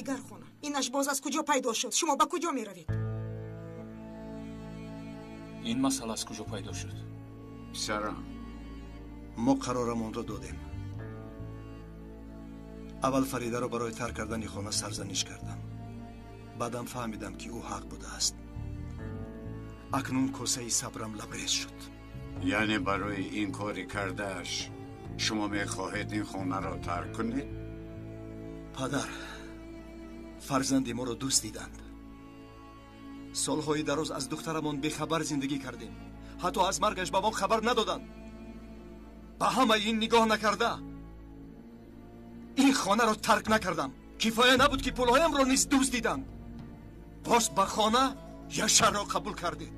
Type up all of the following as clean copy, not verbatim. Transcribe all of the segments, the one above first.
дигар хона. Инаш боз аз куҷо пайдо шуд? Шумо ба куҷо меравед? Ин масъала аз куҷо пайдо шуд? Писарам, мо қарорамонро додем. Аввал Фаридаро барои тарк кардани хона сарзаниш кардам. Баъдам фаҳмидам, ки ӯ ҳақ будааст. Акнун косаи сабрам лабрез шуд. Яъне барои ин кори кардааш шумо мехоҳед ин хонаро тарк кунед? Падар, фарзанди моро дӯст диданд. Солҳои дароз аз духтарамон бехабар зиндагӣ кардем. Ҳатто аз маргаш ба мо хабар надоданд. Ба ҳамаи ин нигоҳ накарда ин хонаро тарк накардам. Кифоя набуд, ки пулҳоямро низ дӯст диданд. Боз ба хона Яшарро қабул кардед.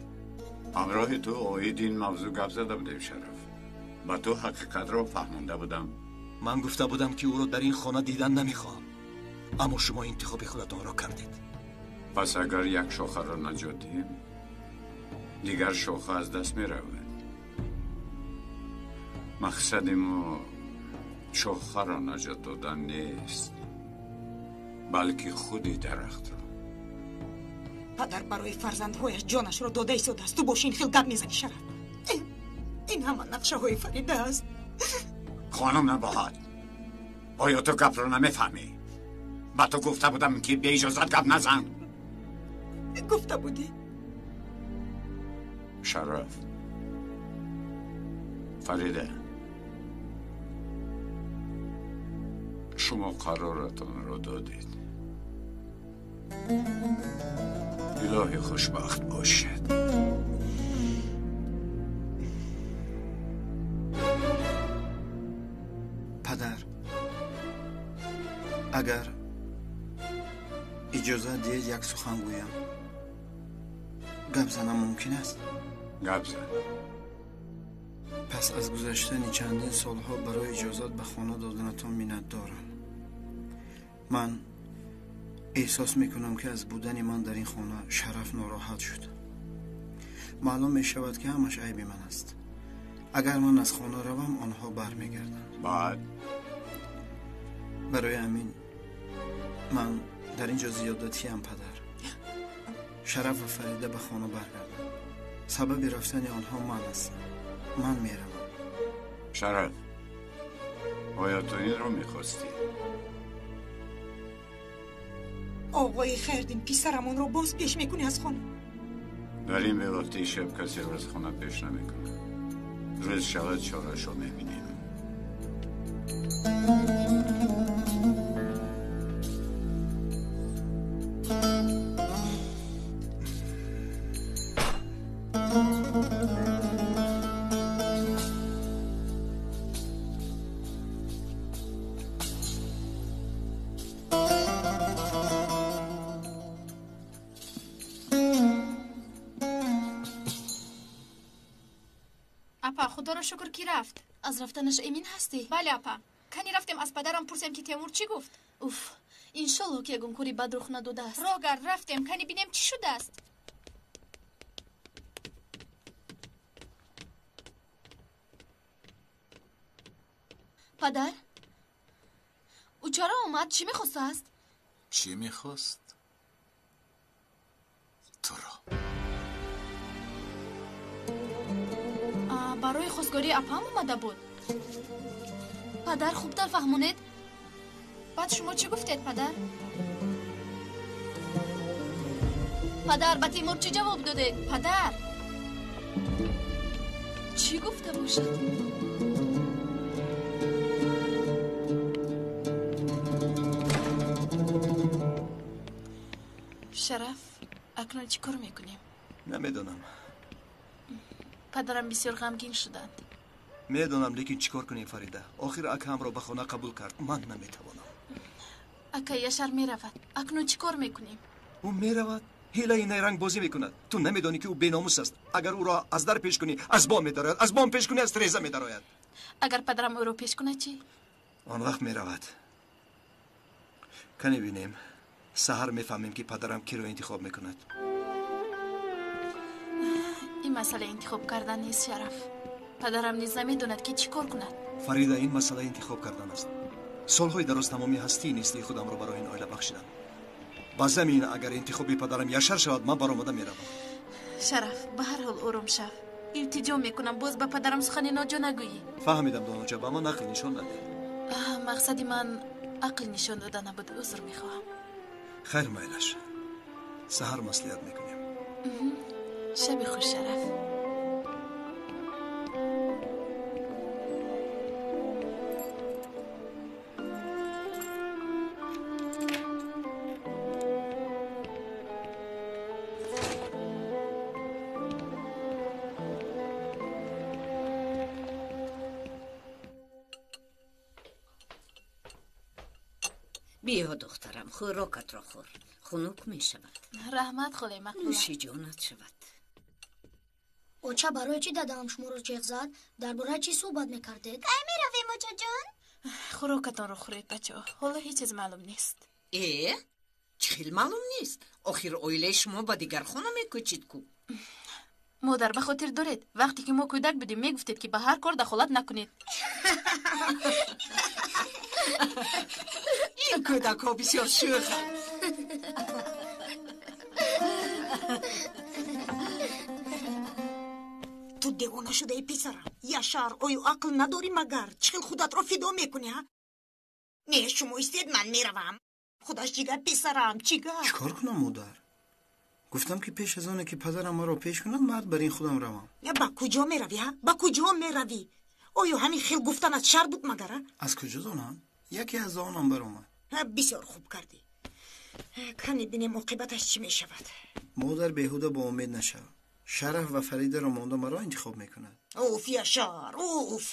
Ҳамроҳи ту оид ин мавзӯъ гап зада будем, Шараф. Ба ту ҳақиқатро фаҳмонда будам. Ман гуфта будам, ки ӯро дар ин хона дидан намехоҳам, аммо шумо интихоби худатонро кардед. Пас агар як шохаро наҷот диҳем, дигар шоха аз даст меравад. Мақсади мо шохаро наҷот додан нест, балки худи дарахтро. Падар барои фарзандҳояш ҷонашро дода истодааст. Ту боши ин хел гап мезанӣ, Шараф. Ин ҳама нақшаҳои Фарида аст. Хонум Набоҳат, оё ту гапро намефаҳмӣ? Ба ту гуфта будам, ки бе иҷозат гап назан. Гуфта будӣ. Шараф, Фарида, шумо қароратонро додед. Илоҳӣ хушбахт бошед. Падар, агар иҷозат диҳед як сухан гӯям, гап занам мумкин аст? Гап зан. Пас аз гузаштани чандин солҳо барои иҷозат ба хона доданатон миннатдорам. Ман эҳсос мекунам, ки аз будани ман дар ин хона Шараф нороҳат шуд. Маълум мешавад, ки ҳамаш айби ман аст. Агар ман аз хона равам, онҳо бармегарданд. Баъд? Барои ҳамин ман дар ин ҷо зиёдатиям, падар. Шараф ва Фарида ба хона баргарданд. Сабаби рафтани онҳо ман ҳастам. Ман меравам. Шараф, оё ту инро мехостӣ? Оғои Хайрдин, писарамонро боз пеш мекунӣ аз хона? Дар ин бевақтии шаб касеро аз хона пеш намекунад. Рӯз шавад, чорашо мебинем. Апа, худоро шукр, ки рафт. Аз рафтанаш эмин ҳастӣ? Бале, апа. Кани рафтем аз падарам пурсем, ки Темур чӣ гуфт? Уф, иншолло, ки ягон кори бад рух надодааст. Роҳ гард, рафтем, кани бинем чӣ шудааст. Падар, ӯ чаро омад? Чӣ мехостааст? Чӣ мехост? Туро. Барои хостгории апаам омада буд. Падар, хубтар фаҳмонед. Баъд шумо чӣ гуфтед, падар? Падар, ба Тимур чӣ ҷавоб додед? Падар, чӣ гуфта бошад? Шараф, акнун чӣ кор мекунем? Намедонам. Падарам бисёр ғамгин шуданд. Медонам, лекин чӣ кор кунем, Фарида? Охир акаамро ба хона қабул кард. Ман наметавонам. Ака Яшар меравад. Акнун чӣ кор мекунем? Ӯ меравад, ҳилаи найрангбозӣ мекунад. Ту намедонӣ, ки ӯ беномус аст. Агар ӯро аз дар пеш кунӣ, аз бом медарояд, аз бом пеш кунӣ, аз тиреза медарояд. Агар падарам ӯро пеш кунад чӣ? Он вақт меравад. Кане бинем, саҳар мефаҳмем, ки падарам киро интихоб мекунад. Ин масъала интихоб кардан нест, Шараф. Падарам низ намедонад, ки чӣ кор кунад. Фарида, ин масъала интихоб кардан аст. Солҳои дароз тамоми ҳастии нестии худамро барои ин оила бахшидам. Ба замин агар интихоби падарам Яшар шавад, ман баромада меравам. Шараф, ба ҳар ҳол ором шав. Илтиҷо мекунам, боз ба падарам сухани ноҷо нагӯӣ. Фаҳмидам, доноҷа, ба ман ақл нишон надеҳ. Мақсади ман ақл нишон дода набуд, узр мехоҳам. Хайр, майлаш. Саҳар маслиҳат мекунем. Шаби хуш, Шараф. Биё, духтарам, хӯрокатро хӯр, хунук мешавад. Раҳмат, холаи Мақбула. Нӯши ҷонат шавад. Оча, барои чӣ дадаам шуморо ҷеғ зад? Дар бораи чӣ суҳбат мекардед? Кай меравем, очаҷон? Хӯрокатонро хӯред, бачаҳо. Ҳоло ҳеҷ чиз маълум нест. Э, чӣ хел маълум нест? Охир оилаи шумо ба дигар хона мекӯчид ку. Модар, ба хотир доред, вақте ки мо кӯдак будем, мегуфтед, ки ба ҳар кор дахолат накунед. Ин кӯдакҳо бисёр шӯханд. Ту девона шудаи, писарам. Яшар, оё ақл надорӣ магар? Чӣ хел худатро фидо мекунӣ, ҳа? Не, шумо истед, ман меравам. Худаш чӣ гап, писарам, чӣ гап? Чӣ кор кунам, модар? Гуфтам, ки пеш аз оне ки падарам маро пеш кунад, мард бар ин худам равам. Ба куҷо меравӣ, ҳа? Ба куҷо меравӣ? Оё ҳамин хел гуфтанат шарт буд магар, а? Аз куҷо донам? Яке аз онам баромад. Бисёр хуб кардӣ. Кане бинем оқибаташ чӣ мешавад. Модар, беҳуда бо умед нашав. Шараф ва Фаридаро монда маро интихоб мекунад. Уф, Яшар, уф.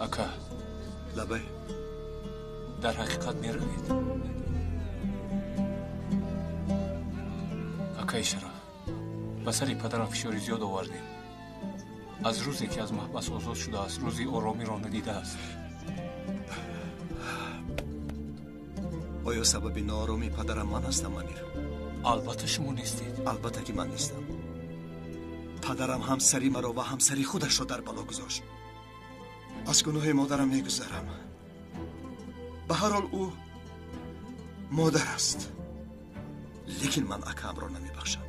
Ака, лабай. Дар ҳақиқат меравед? Акаи Шараф, ба сари падарам фишори зиёд овардем. Аз рӯзе ки аз маҳбас озод шудааст, рӯзи оромиро надидааст. Оё сабаби нооромии падарам ман ҳастам, Амир? Албатта шумо нестед. Албатта ки ман нестам. Падарам ҳам сари маро ва ҳам сари худашро дар бало гузошт. Аз гуноҳи модарам мегузарам. Ба ҳар ҳол ӯ модар аст. Лекин ман акаамро намебахшам.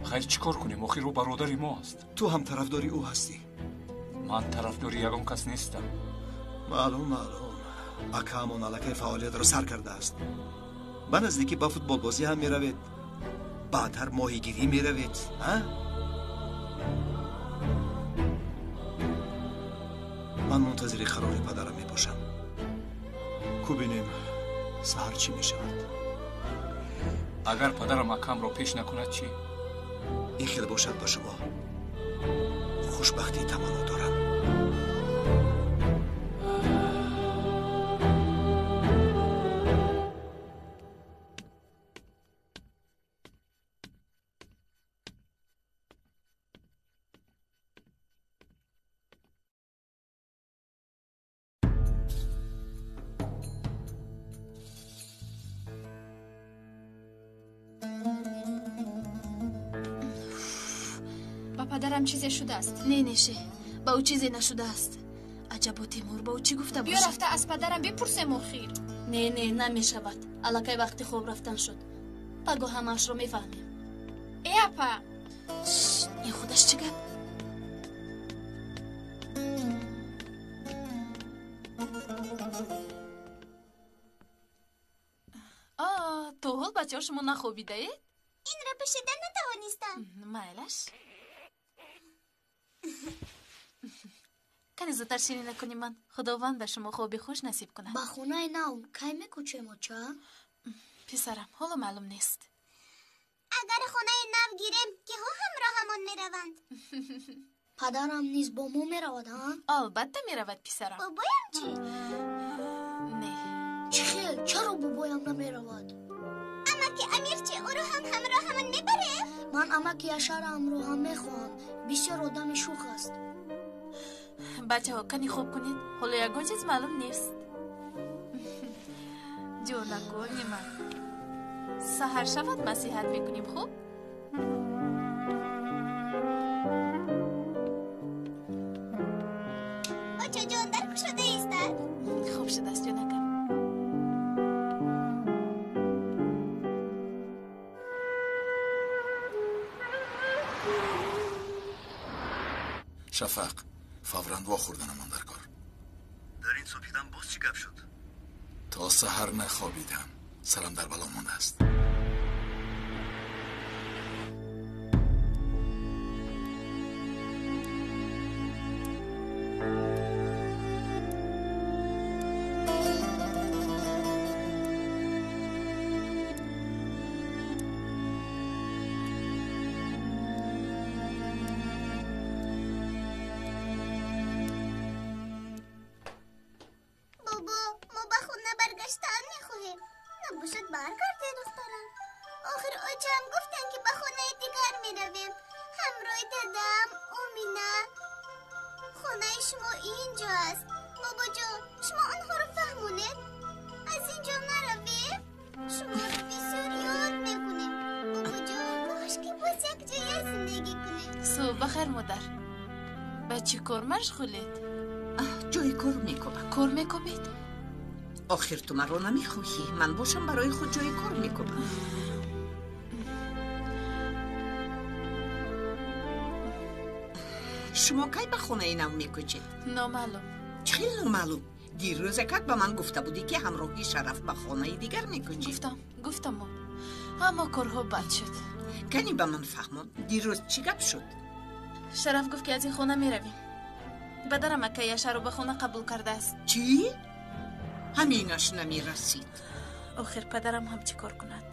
Хайр, чӣ кор кунем? Охир ӯ бародари мо аст. Ту ҳам тарафдори ӯ ҳастӣ. Ман тарафдори ягон кас нестам. Маълум, маълум. Акаамон аллакай фаъолиятро сар кардааст. Ба наздикӣ ба футболбозӣ ҳам меравед, баъдтар моҳигирӣ меравед, а? Ман мунтазири қарори падарам мебошам. Ку бинем саҳар чӣ мешавад. Агар падарам акамро пеш накунад чӣ? Ин хел бошад, ба шумо хушбахтӣ таманно дорам. Ба падарам чизе шудааст. Не, неше, ба ӯ чизе нашудааст. Аҷабо, Тимур ба ӯ чӣ гуфта Биё, бошад? рафта аз падарам бипурсем охир. Не, не, намешавад. Аллакай вақти хоб рафтан шуд. Паго ҳамаашро мефаҳмем. Э, апа, ин худаш чӣ гап? А, то ҳол бачаҳо шумо нахобидаед? Инро пӯшида натавонистам. Майлаш. Кани зудтар ширин накунӣ ман. Худованд ба шумо хоби хуш насиб кунад. Ба хонаи нав кай мекӯчем, оча? Писарам, ҳоло маълум нест. Агар хонаи нав гирем, киҳо ҳамроҳамон мераванд? Падарам низ бо мо меравад, а? Албатта меравад, писарам. Бобоям чӣ? Не. Чӣ хел? Чаро бобоям намеравад? Амаки Амаки Амир чӣ, ӯро ҳам ҳамроҳамон мебарем? Ман амаки Яшарро ҳамроҳам мехоҳам. Бисёр одами шӯх аст. Бачаҳо, кани хоб кунед. Ҳоло ягон чиз маълум нест. Ҷонакони ман, саҳар шавад масиҳат мекунем, хуб? Очаҷон, дар кушода истад. Хуб шудааст, ҷонакам. Шафақ, фавран вохӯрданамон дар кор. Дар ин субҳидам боз чӣ гап шуд? То саҳар нахобидам, сарам дар бало мондааст. Машғулед? Ҷои кор мекобам. Кор мекобед? Охир ту маро намехоҳӣ. Ман бошам барои худ ҷои кор мекобам. Шумо кай ба хонаи нав мекӯчед? Номаълум. Чӣ хел номаълум? Дирӯзакак ба ман гуфта будӣ, ки ҳамроҳи Шараф ба хонаи дигар мекӯчӣ. Гуфтаму, аммо корҳо бад шуд. Кани ба ман фаҳмон, дирӯз чӣ гап шуд? Шараф гуфт, ки аз ин хона меравем. Падарам акаи Яшарро ба хона қабул кардааст. Чӣ? Ҳаминаш намерасид. Охир падарам ҳам чӣ кор кунад?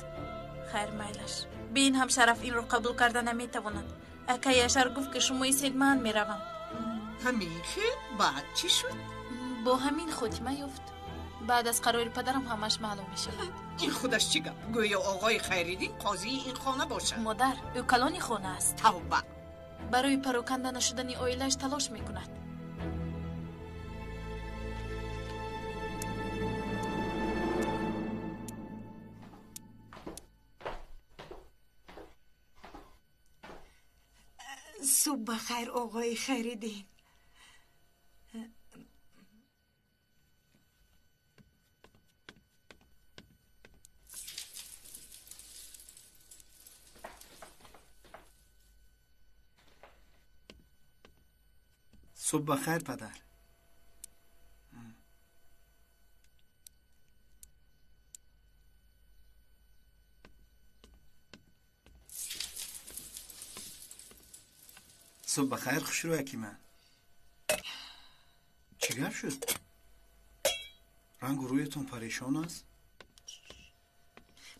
Хайр, майлаш. Бе ин ҳам Шараф инро қабул карда наметавонад. Акаи Яшар гуфт, ки шумо истед, ман меравам. Ҳамин хел? Баъд чӣ шуд? Бо ҳамин хотима ёфт. Баъд аз қарори падарам ҳамаш маълум мешавад. Ин худаш чӣ гап? Гӯё оғои Хайриддин қозии ин хона бошад. Модар, ӯ калони хона аст. Тавба! Барои пароканда нашудани оилааш талош мекунад. Субҳ ба хайр, оғои Хайриддин. Субҳ ба хайр, падар. Субҳ ба хайр, хушрӯяки ман. Чӣ гап шуд? Рангу рӯятон парешон аст?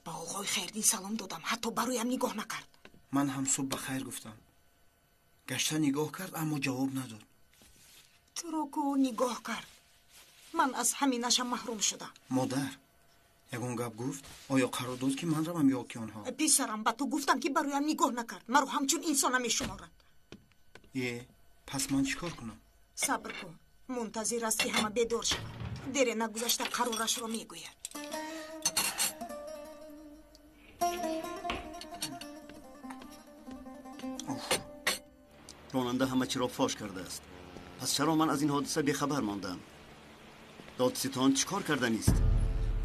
Ба оғои Хайриддин салом додам, ҳатто ба рӯям нигоҳ накард. Ман ҳам субҳ ба хайр гуфтам. Гашта нигоҳ кард, аммо ҷавоб надод. Туро ку нигоҳ кард. Ман аз ҳаминашам маҳрум шудам. Модар, ягон гап гуфт? Оё қарор дод, ки ман равам ё ки онҳо? Писарам, ба ту гуфтам, ки ба рӯям нигоҳ накард. Маро ҳамчун инсон намешуморад. Е, пас ман чӣ кор кунам? Сабр кун. Мунтазир аст, ки ҳама бедор шавад. Дере нагузашта қарорашро мегӯяд. Ронанда ҳама чиро фош кардааст. Пас чаро ман аз ин ҳодиса бехабар мондам? Додситон чӣ кор карданист?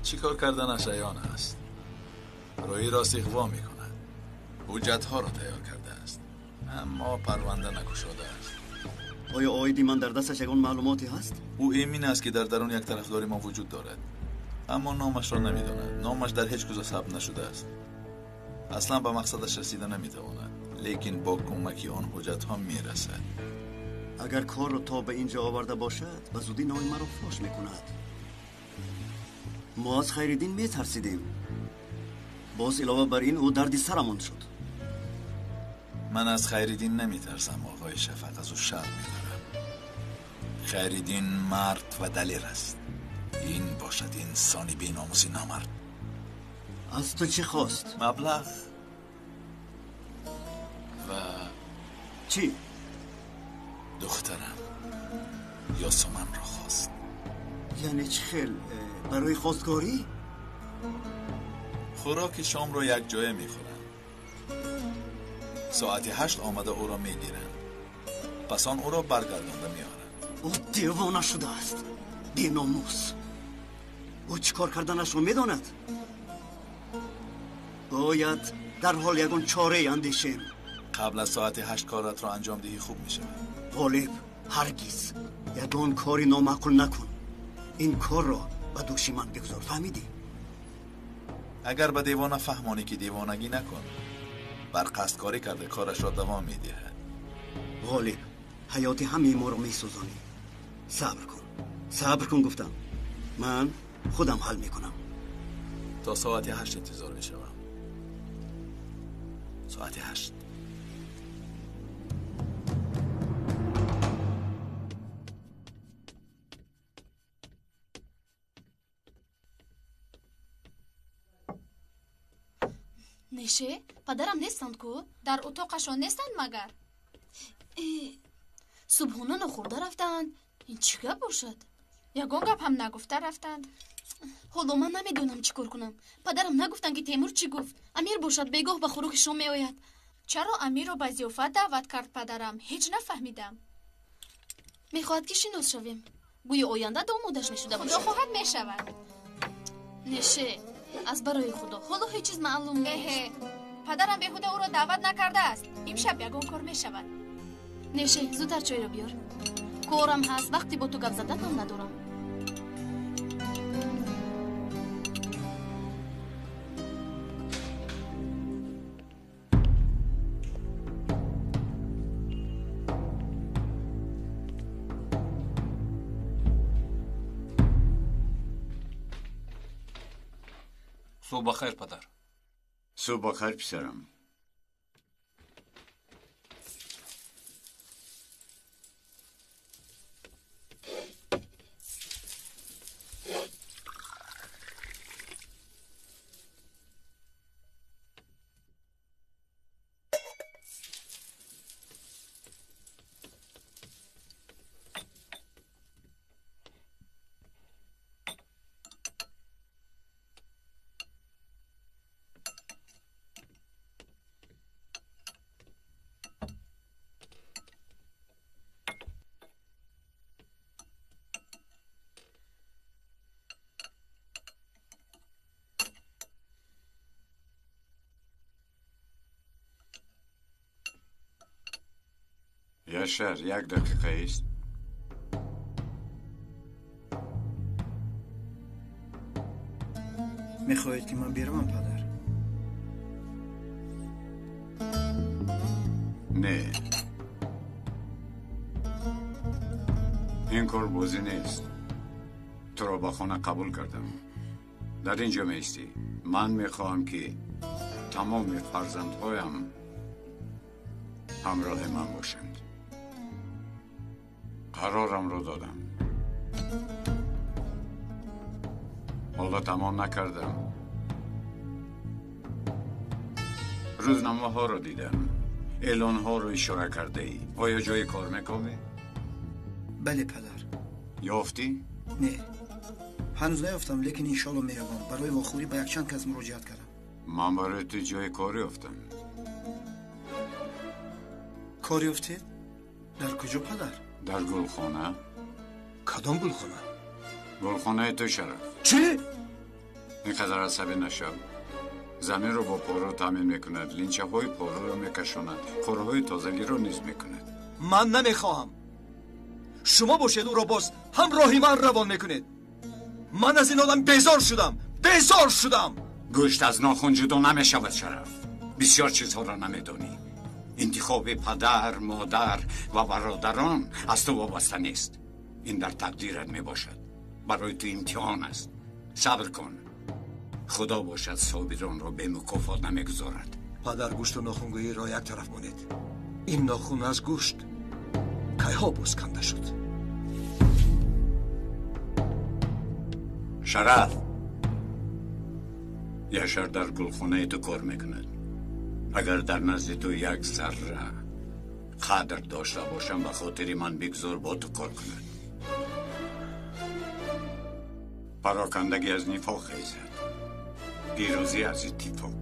Чӣ кор карданаш аён аст. Рӯи рост иғво мекунад. Ҳуҷҷатҳоро тайёр кардааст, аммо парванда накушодааст. Оё оиди ман дар дасташ ягон маълумоте ҳаст? Ӯ эмин аст, ки дар дарун як тарафдори мо вуҷуд дорад, аммо номашро намедонад. Номаш дар ҳеҷ куҷо сабт нашудааст. Аслан ба мақсадаш расида наметавонад, лекин бо кӯмаки он ҳуҷҷатҳо мерасад. Агар корро то ба ин ҷо оварда бошад, ба зудӣ номи маро фош мекунад. Мо аз Хайриддин метарсидем. Боз илова бар ин ӯ дарди сарамон шуд. Ман аз Хайриддин наметарсам, оғои Шафақ, аз ӯ шарм медорам. Хайриддин мард ва далер аст. Ин бошад инсони беномуси номард. Аз ту чӣ хост? Маблағ ва чӣ? Духтарам Ёсуманро хост. Яъне чӣ хел? Барои хостгорӣ? Хӯроки шомро якҷоя мехӯранд. Соати 8 омада ӯро мегиранд. Пас он ӯро баргардонда меоранд. Ӯ девона шудааст, беномус. Ӯ чӣ кор карданашро медонад? Бояд дарҳол ягон чорае андешем. Қабл аз соати 8 коратро анҷом диҳӣ хуб мешавад. Ғолиб, ҳаргиз ягон кори номаъқул накун. Ин корро ба дӯши ман бигузор, фаҳмидӣ? Агар ба девона фаҳмонӣ ки девонагӣ накун, бар қасдкорӣ карда корашро давом медиҳад. Ғолиб, ҳаёти ҳамаи моро месӯзонӣ. Сабр кун, сабр кун гуфтам. Ман худам ҳал мекунам. То соати 8 интизор мешавам. Соати 8. Неше, падарам нестанд ку? Дар утоқашон нестанд магар? Субҳона нохӯрда рафтаанд. Ин чӣ гап бошад? Ягон гап ҳам нагуфта рафтанд. Ҳоло ман намедонам чӣ кор кунам. Падарам нагуфтанд, ки Темур чӣ гуфт. Амир бошад, бегоҳ ба хӯроки шом меояд. Чаро Амирро ба зиёфат даъват кард падарам? Ҳеҷ нафаҳмидам. Мехоҳад ки шинос шавем. Гӯё оянда домодаш мешуда бошад. Худо хоҳад мешавад. Неше, аз барои Худо, ҳоло ҳеҷ чиз маълум нест. Эҳе, падарам беҳуда ӯро даъват накардааст. Имшаб ягон кор мешавад. Неше, зудтар чойро биёр. Корам ҳаст, вақти бо ту гап задан ҳам надорам. Субҳ бахайр, падар. Субҳ бахайр, писарам. Яшар, як дақиқа ист. Мехоҳед, ки ман биравам, падар? Не, ин кор бозӣ нест. Туро ба хона қабул кардам. Дар ин ҷо меистӣ. Ман мехоҳам, ки тамоми фарзандҳоям ҳамроҳи ман бошанд. Қарорамро додам. Ҳоло тамом накардам. Рӯзномаҳоро дидам. Эълонҳоро ишора кардаӣ. Оё ҷои кор мекобӣ? Бале, падар. Ёфтӣ? Не, ҳанӯз наёфтам, лекин иншоалло меёбам. Барои вохӯрӣ ба якчанд кас муроҷиат кардам. Ман барои ту ҷои кор ёфтам. Кор ёфтед? Дар куҷо, падар? Дар гулхона. Кадом гулхона? Гулхонаи ту, Шараф. Чӣ? Ин қадар асабӣ нашав. Заминро бо поро таъмин мекунад, линчаҳои пороро мекашонад, корҳои тозагиро низ мекунад. Ман намехоҳам. Шумо бошед ӯро боз ҳамроҳи ман равон мекунед. Ман аз ин одам безор шудам, безор шудам. Гӯшт аз нохун ҷудо намешавад, Шараф. Бисёр чизҳоро намедонӣ. Интихоби падар, модар ва бародарон аз ту вобаста нест. Ин дар тақдират мебошад. Барои ту имтиҳон аст. Сабр кун. Худо бошад собиронро бемукофот намегузорад. Падар, гӯшту нохунгӯиро як тараф монед. Ин нохун аз гӯшт кайҳо боз канда шуд. Шараф, Яшар дар гулхонаи ту кор мекунад. Агар дар назди ту як зарра қадр дошта бошам, ба хотири ман бигзор бо ту кор кунад. Парокандагӣ аз нифоқ хезад, пирӯзӣ аз иттифоқ.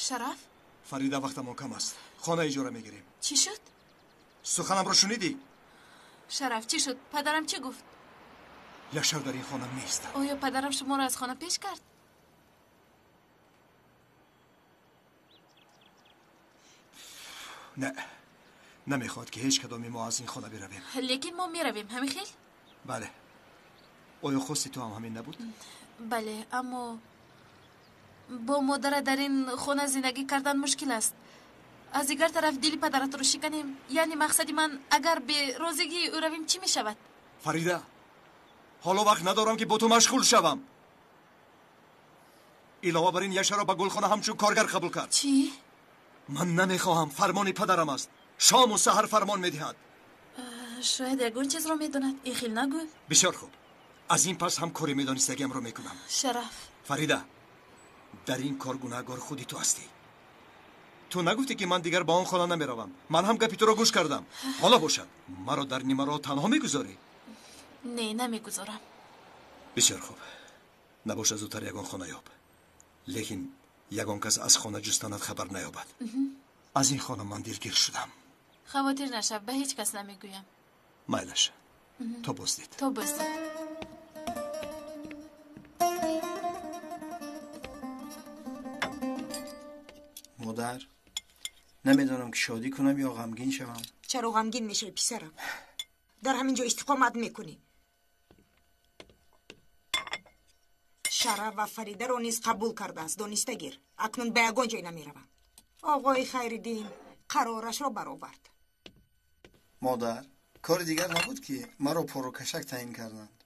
Шараф? Фарида, вақтамон кам аст. Хона иҷора мегирем. Чӣ шуд? Суханамро шунидӣ? Шараф, чӣ шуд? Падарам чӣ гуфт? Яшар дар ин хона меистад. Оё падарам шуморо аз хона пеш кард? Не, намехоҳад ки ҳеҷ кадоми мо аз ин хона биравем. Лекин мо меравем, ҳамин хел? Бале. Оё хости ту ҳам ҳамин набуд? Бале, аммо бо модара дар ин хона зиндагӣ кардан мушкил аст. Аз дигар тараф дили падаратро шиканем. Яъне мақсади ман, агар бе розигии ӯ равем, чӣ мешавад? Фарида, ҳоло вақт надорам ки бо ту машғул шавам. Илова бар ин, Яшаро ба гулхона ҳамчун коргар қабул кард. Чӣ? Ман намехоҳам. Фармони падарам аст. Шому саҳар фармон медиҳад. Шояд ягон чизро медонад. Ин хел нагӯ. Бисёр хуб. Аз ин пас ҳам кори медонистагиамро мекунам. Шараф. Фарида, дар ин кор гунаҳгор худи ту ҳастӣ. Ту нагуфтӣ ки ман дигар ба он хона намеравам. Ман ҳам гапи туро гӯш кардам. Ҳоло бошад, маро дар нимароҳ танҳо мегузорӣ? Не, намегузорам. Бисёр хуб. Набошад, зудтар ягон хона ёб. Лекин ягон кас аз хона ҷустанат хабар наёбад. Аз ин хона ман дилгир шудам. Хавотир нашав, ба ҳеҷ кас намегӯям. Майлаш. То боздид. То боздид. Модар, намедонам ки шодӣ кунам ё ғамгин шавам. Чаро ғамгин мешавӣ, писарам? Дар ҳамин ҷо истиқомат мекунӣ. Шараф ва Фаридаро низ қабул кардааст, дониста гир. Акнун ба ягон ҷой намеравам. Оғои Хайриддин қарорашро баровард. Модар, кори дигар набуд ки маро порукашак таъин карданд.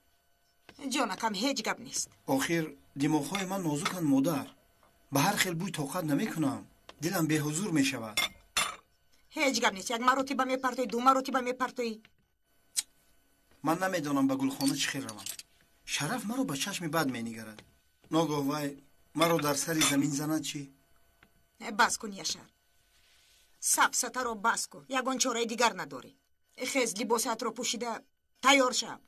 Ҷонакам, ҳеҷ гап нест. Охир димоғҳои ман нозуканд, модар. Ба ҳар хел бӯй тоқат намекунам. Дилам беҳузур мешавад. Ҳеҷ гап нест. Як маротиба мепартоӣ, ду маротиба мепартоӣ. Ман намедонам ба гулхона чӣ хел равам. Шараф маро ба чашми бад менигарад. Ногоҳ вай маро дар сари замин занад чӣ? Бас кун, Яшар. Сафсатаро бас кун. Ягон чораи дигар надорӣ. Хез, либосатро пӯшида тайёр шав.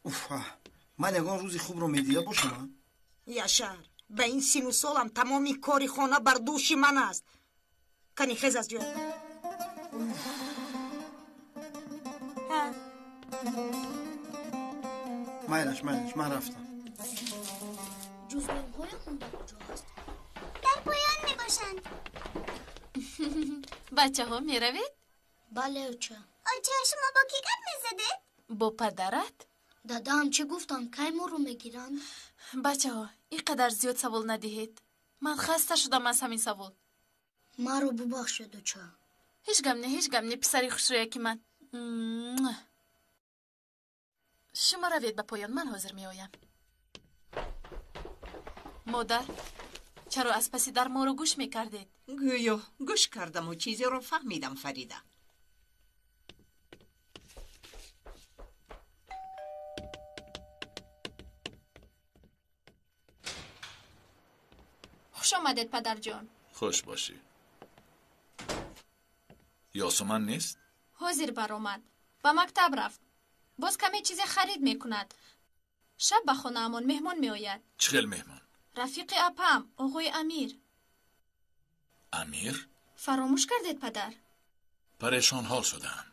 Уф, ман ягон рӯзи хубро медида бошам? Яшар, ба ин сину солам тамоми кори хона бар дӯши ман аст. Кани, хез аз ҷой. Майлаш, майлаш, ман рафтам. Ҷузвонҳоямон дар куҷо аст? Дар поён мебошанд. Бачаҳо, меравед? Бале, оча. Оча, шумо бо кӣ гап мезадед? Бо падарат? Дадаам чӣ гуфтанд? Кай моро мегиранд? Бачаҳо, ин қадар зиёд савол надиҳед. Ман хаста шудам аз ҳамин савол. Маро бубахшед, оча. Ҳеҷ гап не, ҳеҷ гап не, писари хушрӯяки ман. Шумо равед ба поён, ман ҳозир меоям. Модар, чаро аз паси дар моро гӯш мекардед? Гӯё гӯш кардаму чизеро фаҳмидам, Фарида. Хуш омадед, падарҷон. Хуш бошӣ. Ёсуман нест? Ҳозир баромад. Ба мактаб рафт. Боз каме чизе харид мекунад. Шаб ба хонаамон меҳмон меояд. Чӣ хел меҳмон? Рафиқи апам, оғои Амир. Амир? Фаромӯш кардед, падар? Парешонҳол шудаам.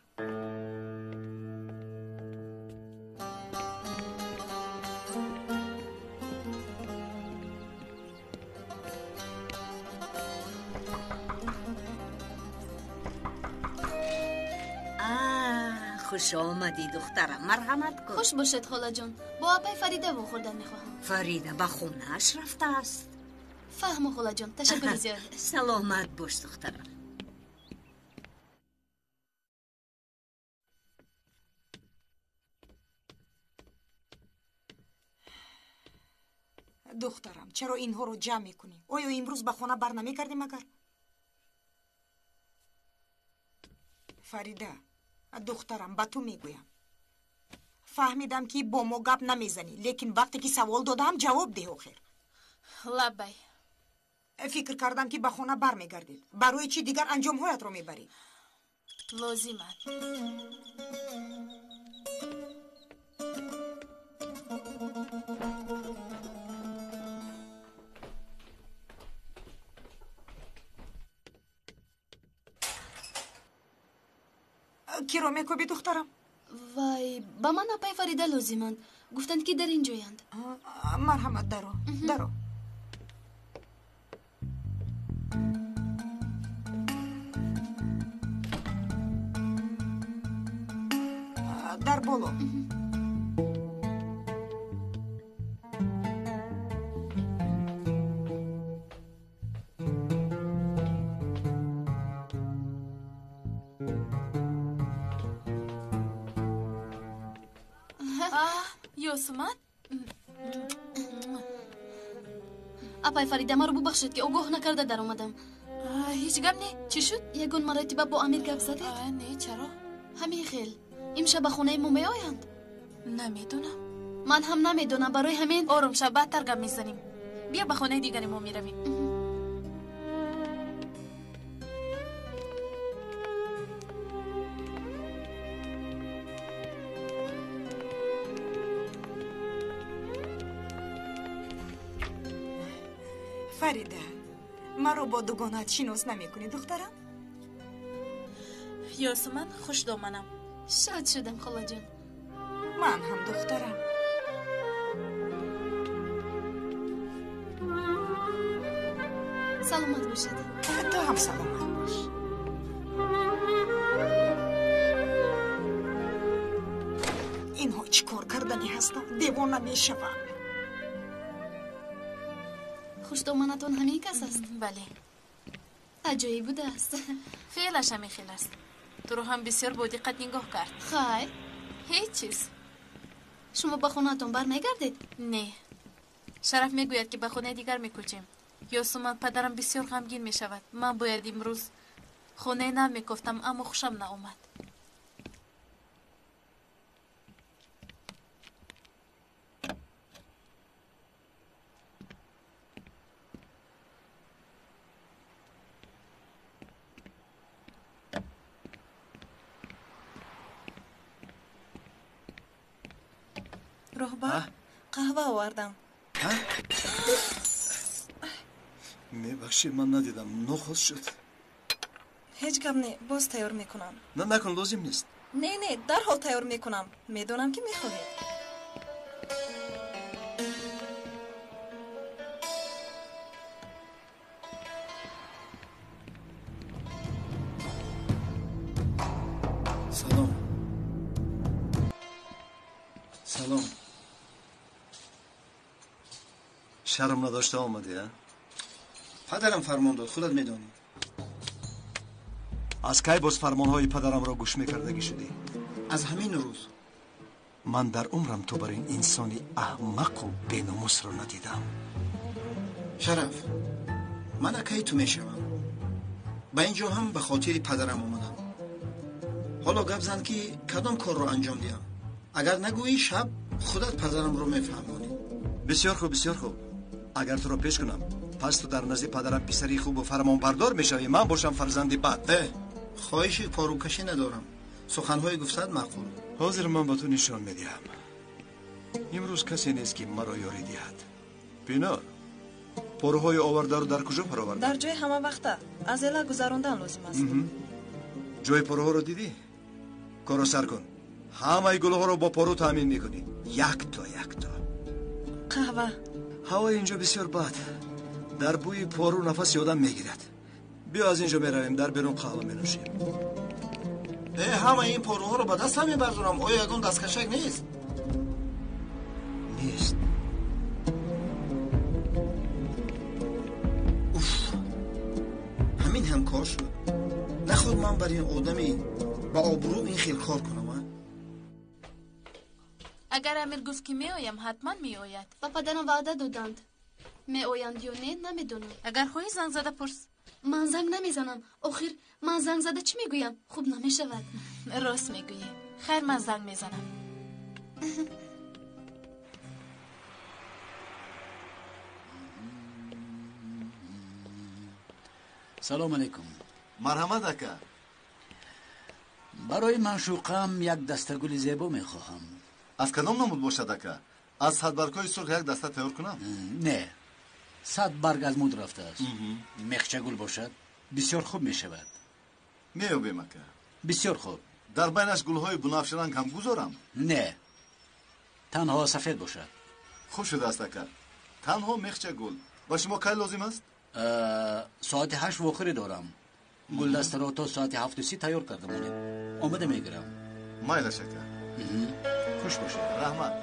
Хуш омадӣ, духтарам, марҳамат кун. Хуш бошед, холаҷон. Бо апай Фарида вохӯрдан мехоҳам. Фарида ба хонааш рафтааст. Фаҳмо, холаҷон, ташаккури зиёд. Саломат бош, духтарам. Духтарам, чаро инҳоро ҷамъ мекунӣ? Оё имрӯз ба хона бар намегардӣ магар? Фарида, духтарам, ба ту мегӯям. Фаҳмидам, ки бо мо гап намезанӣ, лекин вақте ки савол додаам, ҷавоб деҳ охир. Лаббай. Фикр кардам, ки ба хона бармегардед. Барои чӣ дигар анҷомҳоятро мебарӣ? Лозиманд. Киро мекобӣ, духтарам? Вай, ба ман апай Фарида лозиманд. Гуфтанд, ки дар ин ҷоянд. Марҳамат, даро, даро. Дар боло. Ёсуман? Апай Фарида, маро бубахшед, ки огоҳ накарда даромадам. Ҳеҷ гап не. Чӣ шуд? Ягон маротиба бо Амир гап задед? Не, чаро? Ҳамин хел. Имшаб ба хонаи мо меоянд? Намедонам. Ман ҳам намедонам, барои ҳамин. Ором шаб, баъдтар гап мезанем. Бия ба хонаи дигари мо меравем. Фарида, маро бо дугонаат шинос намекунӣ, духтарам? Ёсуман, хушдоманам. Шод шудам, холаҷон. Ман ҳам, духтарам. Саломат бошед. Ту ҳам саломат бош. Инҳо чӣ кор кардани ҳастанд? Девона мешавам. Хушдоманатон ҳамин кас аст? Бале. Аҷоиб будааст. Феълаш ҳамин хел аст. Туро ҳам бисёр бо диққат нигоҳ кард. Хайр. Ҳеҷ чиз. Шумо ба хонаатон бармегардед? Не. Шараф мегӯяд, ки ба хонаи дигар мекӯчем. Ёсуман, падарам бисёр ғамгин мешавад. Ман бояд имрӯз хонаи нав мекофтам, аммо хушам наомад. Роҳбар, қаҳва овардам. Мебахшед, ман надидам, нохост шуд. Ҳеҷ гап не, боз тайёр мекунам. На, накун, лозим нест. Не, не, дарҳол тайёр мекунам. Медонам, ки мехоҳед. Салом. Салом. Шарм надошта омадӣ, а? Падарам фармон дод, худат медонӣ. Аз кай боз фармонҳои падарамро гӯш мекардагӣ шудӣ? Аз ҳамин рӯз. Ман дар умрам ту бар ин инсони аҳмақу беномусро надидам. Шараф, ман акаи ту мешавам. Ба ин ҷо ҳам ба хотири падарам омадам. Ҳоло гап зан, ки кадом корро анҷом диҳам. Агар нагӯӣ, шаб худат падарамро мефаҳмонӣ. Бисёр хуб, бисёр хуб. Агар туро пеш кунам, пас ту дар назди падарам писари хубу фармонбардор мешавӣ, ман бошам фарзанди бад. Хоҳиши порукашӣ надорам. Суханҳои гуфтат маъқул. Ҳозир ман ба ту нишон медиҳам. Имрӯз касе нест, ки маро ёрӣ диҳад. Пинор, поруҳои овардаро дар куҷо паровардӣ? Дар ҷои ҳама вақта. Аз эла гузарондан лозим аст. Ҷои поруҳоро дидӣ? Корро сар кун. Ҳамаи гулҳоро бо пору таъмин мекунӣ. Якто, якто. Қаҳва. Ҳавои инҷо бисёр бад. Дар бӯи пору нафаси одам мегирад. Биё аз инҷо меравем, дар берун қаҳва менӯшем. Ҳамаи ин поруҳоро ба даст мебардорам. Оё ягон дасткашак нест? Нест. Уф, ҳамин ҳам кор шуд. Наход ман бар ин одами ба обрӯ ин хел кор кунам, а? Агар Амир гуфт, ки меоям, ҳатман меояд. Ба падарам ваъда доданд. Меоянд ё не, намедонам. Агар хоҳӣ занг зада пурс. Ман занг намезанам. Охир ман занг зада чӣ мегӯям? Хуб намешавад. Рост мегӯӣ. Хайр, ман занг мезанам. Салом алейкум. Марҳамат, ака. Барои маншуқам як дастагули зебо мехоҳам. Аз кадом намуд бошад, ака? Аз садбаргҳои сурх як даста тайёр кунам? Не, 100 барг аз муд рафтааст. Мехчагул бошад, бисёр хуб мешавад. Меёбем, ака. Бисёр хуб. Дар байнаш гулҳои бунафшаранг ҳам гузорам? Не, танҳо сафед бошад. Хуб шудааст, ака. Танҳо мехчагул. Ба шумо кай лозим аст? Соати 8 вохӯрӣ дорам. Гулдастаро то соати 7:30 тайёр карда монед. Омада мегирам. Майлаш, ака. Хуш бошед. Раҳмат.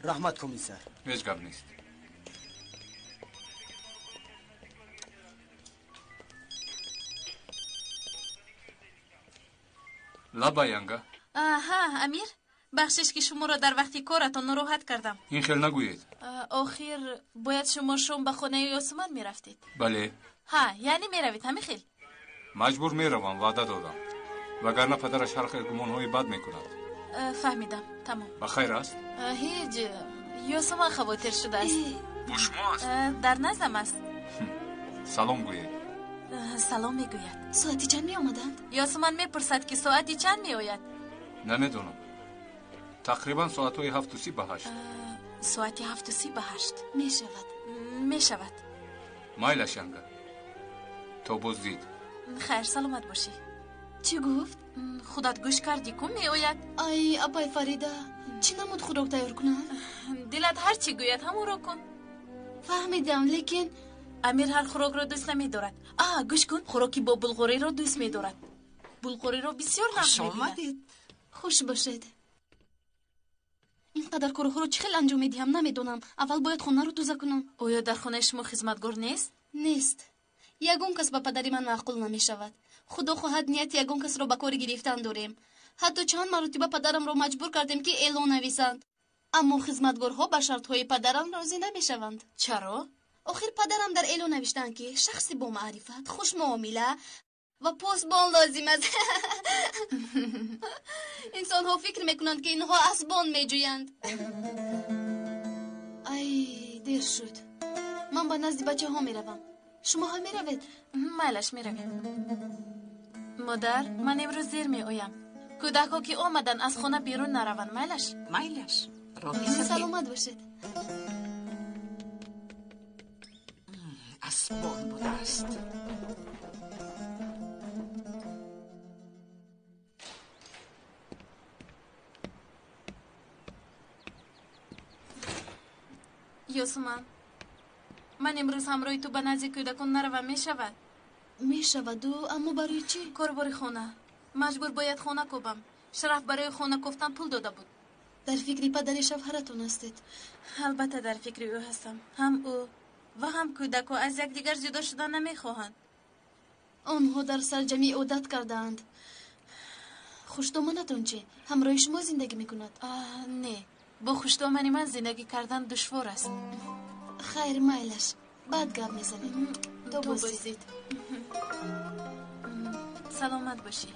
Раҳмат, комиссар. Ҳеҷ гап нест. Лаба, янга. Аҳа, Амир, бахшиш ки шуморо дар вақти коратон нороҳат кардам. Ин хел нагӯед. Охир бояд шумо шом ба хонаи Ёсуман мерафтед. Бале. Ҳа, яъне меравед, ҳамин хел? Маҷбур меравам, ваъда додам. Вагарна падараш ҳар хел гумонҳои бад мекунад. Фаҳмидам, тамом. Ба хайр аст? Ҳеҷ, Ёсуман хавотир шудааст. Бо шумо аст? Дар наздам аст. Салом гӯед. Салом мегӯяд. Соати чанд меомаданд? Ёсуман мепурсад, ки соати чанд меояд? Намедонам. Тақрибан соатҳои 7:30 ба 8. Соати 7:30 ба 8. Мешавад. Мешавад. Майлаш, янга. То боздид. Хайр, саломат бошӣ. Чӣ гуфт? Худат гӯш кардӣ, ку меояд. Ай, апай Фарида, чӣ намуд хӯрок тайёр кунам? Дилат ҳар чӣ гӯяд, ҳамонро кун. Фаҳмидам, лекин Амир ҳар хӯрокро дӯст намедорад. А, гӯш кун, хӯроки бо булғориро дӯст медорад. Булғориро бисёр нағз Хуш мебинад. омадед. Хуш бошед. Ин қадар корҳоро чӣ хел анҷом медиҳам, намедонам. Аввал бояд хонаро тоза кунам. Оё дар хонаи шумо хизматгор нест? Нест. Ягон кас ба падари ман маъқул намешавад. Худо хоҳад, нияти ягон касро ба кор гирифтан дорем. Ҳатто чанд маротиба падарамро маҷбур кардем, ки эълон нависанд. Аммо хизматгорҳо ба шартҳои падарам розӣ намешаванд. Чаро? Охир падарам дар эълон навиштанд, ки шахси бомаърифат, хушмуомила ва посбон лозим аст. Инсонҳо фикр мекунанд, ки инҳо асбон меҷӯянд. Ай, дер шуд. Ман ба назди бачаҳо меравам. Шумо ҳам меравед? Майлаш, меравем. Модар, ман имрӯз дер меоям. Кӯдакҳо ки омаданд, аз хона берун нараванд, майлаш? Майлаш. Роҳи сафед. Саломат бошед. Асбон будааст. Ёсуман, ман имрӯз ҳамроҳи ту ба назди кӯдакон наравам, мешавад? Мешаваду, аммо барои чӣ? Корбори хона. Маҷбур бояд хона кобам. Шараф барои хона кофтан пул дода буд. Дар фикри падари шавҳаратон ҳастед? Албатта, дар фикри ӯ ҳастам. Ҳам ӯ ва ҳам кӯдакҳо аз якдигар ҷудо шудан намехоҳанд. Онҳо дар сарҷамӣ одат кардаанд. Хушдоманатон чӣ? Ҳамроҳи шумо зиндагӣ мекунад? Не, бо хушдомани ман зиндагӣ кардан душвор аст. Хайр, майлаш. Баъд гап мезанем. То боздид. Саломат бошӣ.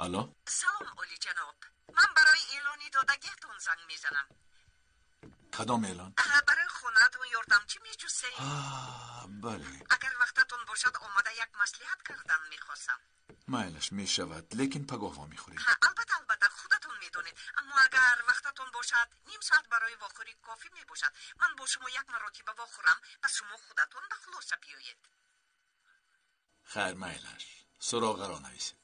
Алло? Салом, олиҷаноб. Ман барои эълони додагиатон занг мезанам. Кадом эълон? Барои хонаатон ёрдамчӣ меҷӯсед? Бале. Агар вақтатон бошад, омада як маслиҳат кардан мехостам. Майлаш, мешавад, лекин пагоҳ вомехӯрем. Албатта, албатта, худатон медонед. Аммо агар вақтатон бошад, ним соат барои вохӯрӣ кофӣ мебошад. Ман бо шумо як маротиба вохӯрам, пас шумо худатон ба хулоса биёед. Хайр, майлаш. Суроғаро нависед.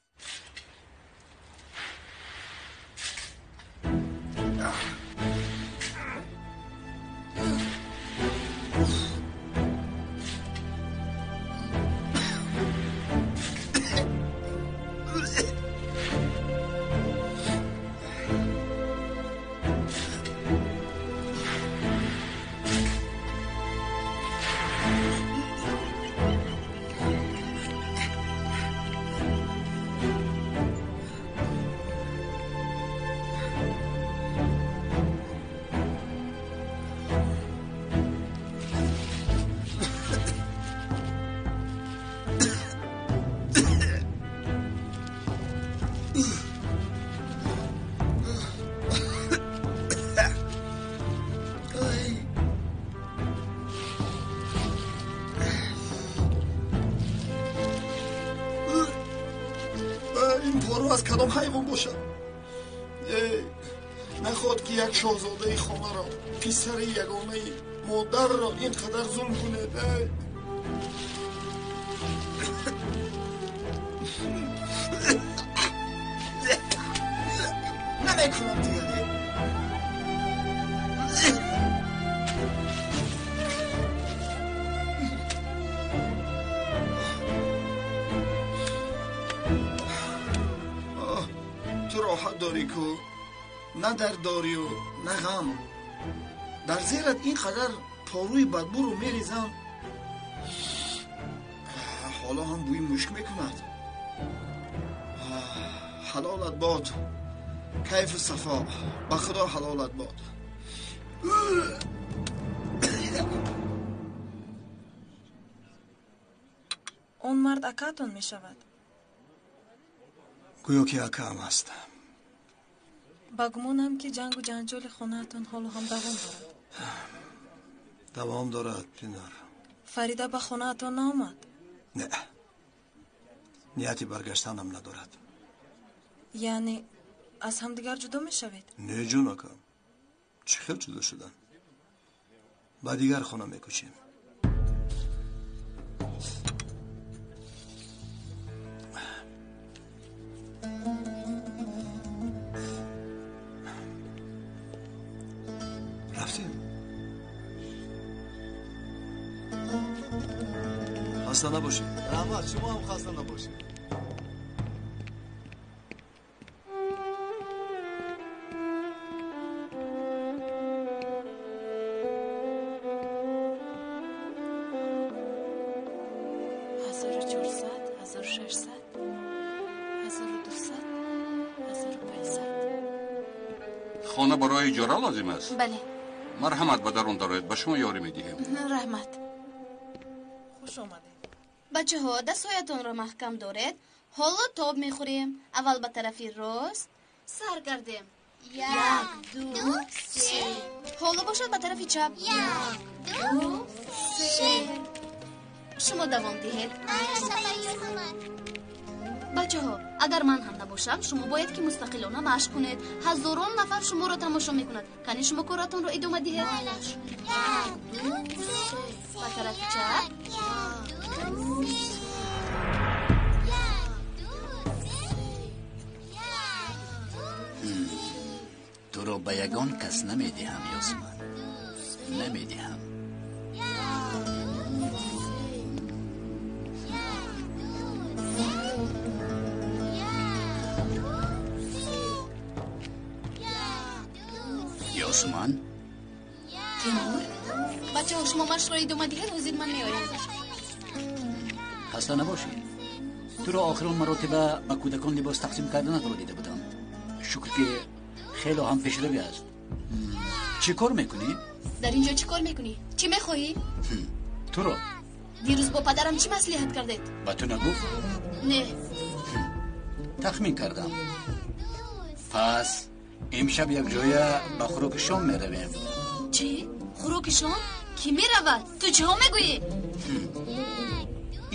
Аз кадом ҳайвон бошад? Нахоҳад ки як шоҳзодаи хонаро, писари ягонаи модарро ин қадар зулм кунед. Намекунам дигар. Ту роҳат дорӣ ку, на дард дорию на ғам. Дар зерат ин қадар порӯи бадбӯро мерезам, ҳоло ҳам бӯи мушк мекунад. Ҳалолат бод, кайфу сафо, ба худо ҳалолат бод. Он мард акаатон мешавад? Гӯё ки акаам аст. Ба гумонам ки ҷангу ҷанҷоли хонаатон ҳоло ҳам давом дорад. Давом дорад, Пинар. Фарида ба хонаатон наомад? Не, нияти баргаштанам надорад. Яъне аз ҳамдигар ҷудо мешавед? Не, ҷон акам, чӣ хел ҷудо шудан? Ба дигар хона мекӯчем. Рафтем. Хаста набошед. Раҳмат, шумо ҳам хаста набошед. Хона барои иҷора лозим аст? Бале. Марҳамат, ба дарун дароед, ба шумо ёрӣ медиҳем. Раҳмат. Хуш омадед. Бачаҳо, дастҳоятонро маҳкам доред. Ҳоло тоб мехӯрем. Аввал ба тарафи рост сар кардем. Як, ду, се. Ҳоло бошад ба тарафи чап. Як, ду, се. Шумо давом диҳед. Бачаҳо, агар ман ҳам набошам, шумо бояд ки мустақилона машқ кунед. Ҳазорон нафар шуморо тамошо мекунад. Кани шумо коратонро идома диҳед. Як, ду, се. Ба тарафи чап. Туро ба ягон кас намедиҳам, Ёсман, намедиҳам. Ёсман? Тимур? Бачаҳо, шумо машқро идома диҳед, ҳозир ман меоям. Хаста набошӣ. Туро охирон маротиба ба кӯдакон либос тақсим карданатро дида будам. Шукр ки хело ҳам пешравӣ аст. Чӣ кор мекунӣ? Дар ин ҷо чӣ кор мекунӣ? Чӣ мехоҳӣ? Туро. Дирӯз бо падарам чӣ маслиҳат кардед? Ба ту нагуфт? Не. Тахмин кардам. Пас имшаб якҷоя ба хӯроки шом меравем. Чӣ? Хӯроки шом? Кӣ меравад? Ту чиҳо мегӯӣ?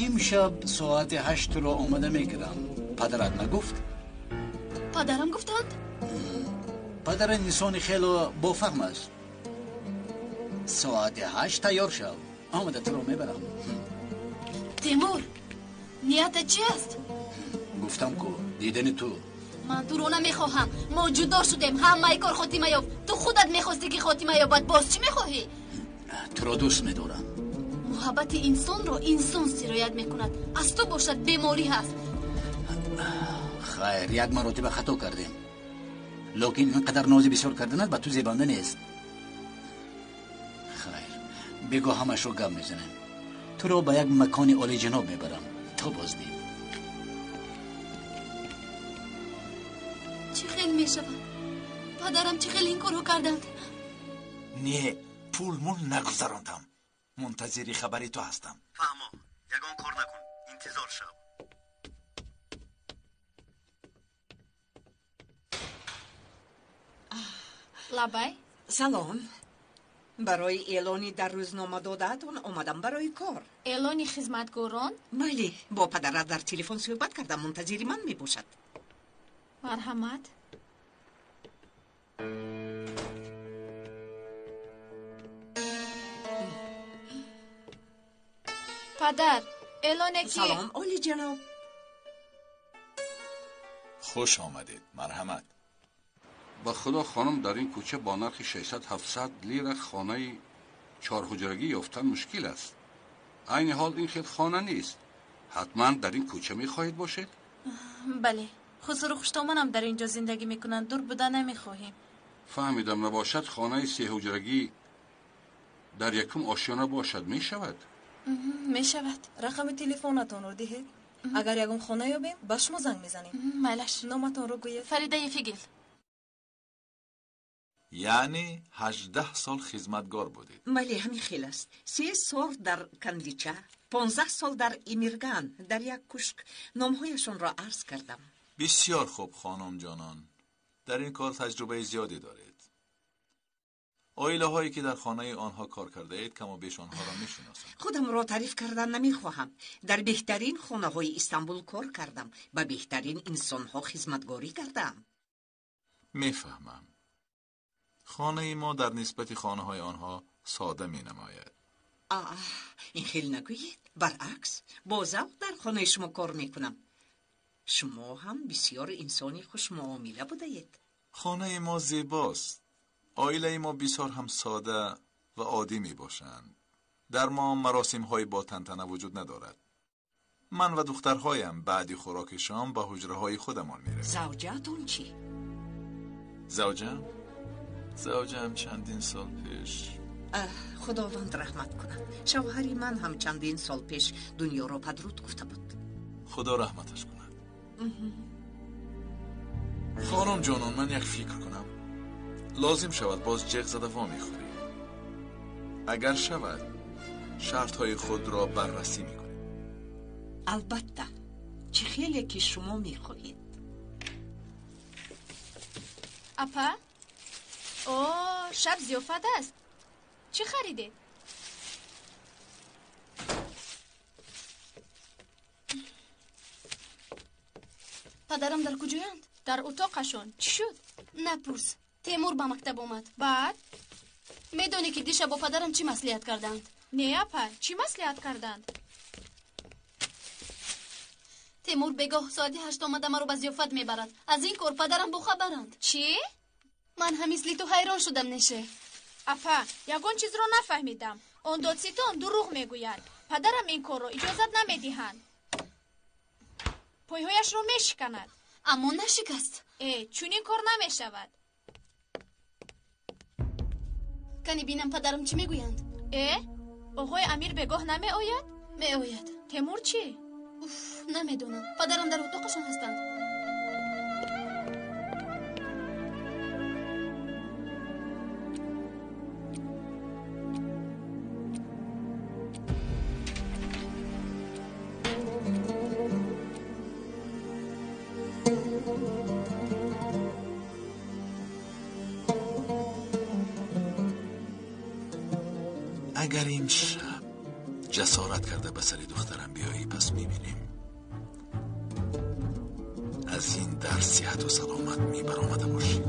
Имшаб соати 8 туро омада мекардам. Падарат нагуфт? Падарам гуфтанд? Падара инсони хело бофаҳм аст. Соати 8 тайёр шав, омада туро мебарам. Тимур, ниятат чи аст? Гуфтам ку, дидани ту. Ман туро намехоҳам. Мо ҷудо шудем, ҳамаи кор хотима ёфт. Ту худат мехостӣ ки хотима ёбад, боз чӣ мехоҳӣ? Туро дӯст медорам. Муҳаббати инсонро инсон сироят мекунад. Аз ту бошад беморӣ ҳаст. Хайр, як маротиба хато кардем. Лекин ин қадар нози бисёр карданат ба ту зебанда нест. Хайр, бегоҳ ҳамашро гап мезанем. Туро ба як макони олиҷаноб мебарам. То боздид. Чӣ хел мешавад? Падарам чӣ хел ин корро карданд? Не, пул мул нагузарондам. Мунтазири хабари ту ҳастам. Фаҳмо, ягон кор накун, интизор шав. Лабай. Салом. Барои эълони дар рӯзнома додаатон омадам барои кор. Эълони хизматгорон? Майли, бо падарат дар телефон суҳбат кардам, мунтазири ман мебошад. Марҳамат. Падар, эълоне ки Салом, олиҷаноб. Хуш омадед, марҳамат. Ба худо хонум, дар ин кӯча бо нархи 600-700 лира хонаи чорҳуҷрагӣ ёфтан мушкил аст. Айни ҳол ин хел хона нест. Ҳатман дар ин кӯча мехоҳед бошед? Бале, хусуру хуштомонам дар ин ҷо зиндагӣ мекунанд, дур буда намехоҳем. Фаҳмидам, набошад хонаи сеҳуҷрагӣ дар якум ошёна бошад, мешавад? Мешавад. Рақами телефонатонро диҳед. Агар ягон хона ёбем, ба шумо занг мезанем. Майлаш. Номатонро гӯед. Фарида Ефигел. Яъне 18 сол хизматгор будед? Бале, ҳамин хел аст. 3 сол дар Канлича, 15 сол дар Имирган, дар як кушк. Номҳояшонро арз кардам. Бисёр хуб, хонумҷонон. Дар ин кор таҷрибаи зиёде доред. Оилаҳое ки дар хонаи онҳо кор кардаед, каму беш онҳоро мешиносанд. Худамро таъриф кардан намехоҳам. Дар беҳтарин хонаҳои Истанбул кор кардам, ба беҳтарин инсонҳо хизматгорӣ кардам. Мефаҳмам. Хонаи мо дар нисбати хонаҳои онҳо сода менамояд. Аҳ, ин хел нагӯед. Баръакс, бо завқ дар хонаи шумо кор мекунам. Шумо ҳам бисёр инсони хушмуомила будаед. Хонаи мо зебост. Оилаи мо бисёр ҳам сода ва оддӣ мебошанд. Дар мо маросимҳои бо тантана вуҷуд надорад. Ман ва духтарҳоям баъди хӯроки шом ба ҳуҷраҳои худамон меравем. Завҷаатон чӣ? Завҷаам? Завҷаам чандин сол пеш. Худованд раҳмат кунад. Шавҳари ман ҳам чандин сол пеш дунёро падруд гуфта буд. Худо раҳматаш кунад. Хонум ҷонон, ман як фикр кунам. Лозим шавад боз ҷеғ зада во мехӯрӣ. Агар шавад, шартҳои худро баррасӣ мекунем. Албатта, чӣ хеле ки шумо мехоҳед. Апа? О, шаб зиёфат аст. Чӣ харидед? Падарам дар куҷоянд? Дар утоқашон. Чӣ шуд? Напурс. Темур ба мактаб омад. Баъд? Медонӣ ки дишаб бо падарам чӣ маслиҳат карданд? Не, апа, чӣ маслиҳат карданд? Темур бегоҳ соати 8 омада маро ба зиёфат мебарад. Аз ин кор падарам бохабаранд. Чӣ? Ман ҳам мисли ту ҳайрон шудам, Неше. Апа, ягон чизро нафаҳмидам. Он додситон дурӯғ мегӯяд. Падарам ин корро иҷозат намедиҳанд. Пойҳояшро мешиканад. Аммо нашикаст. Э, чунин кор намешавад. Кани бинам падарам чӣ мегӯянд? Э, оғои Амир бегоҳ намеояд? Меояд. Темур чӣ? Уф, намедонам. Падарам дар утоқашон ҳастанд. Агар ин шаб ҷасорат карда ба сари духтарам биёӣ, пас мебинем. Аз ин дар сиҳату саломат мебаромада бошӣ.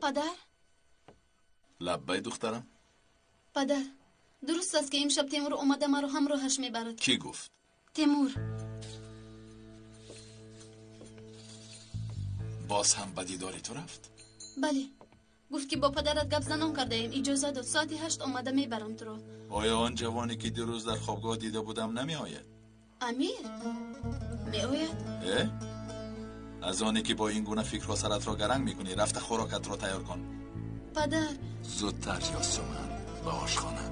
Падар? Лаббай, духтарам. Падар, дуруст аст ки имшаб Темур омада маро ҳамроҳаш мебарад? Кӣ гуфт? Темур. Боз ҳам ба дидори ту рафт? Бале, гуфт ки бо падарат гап занон кардаем, иҷоза дод. Соати 8 омада мебарам туро. Оё он ҷавоне ки дирӯз дар хобгоҳ дида будам намеояд? Амир? Меояд. Э? Аз оне ки бо ин гуна фикрҳо саратро гаранг мекунӣ, рафта хӯрокатро тайёр кун. Падар. Зудтар, Ёсуман, ба ошхона.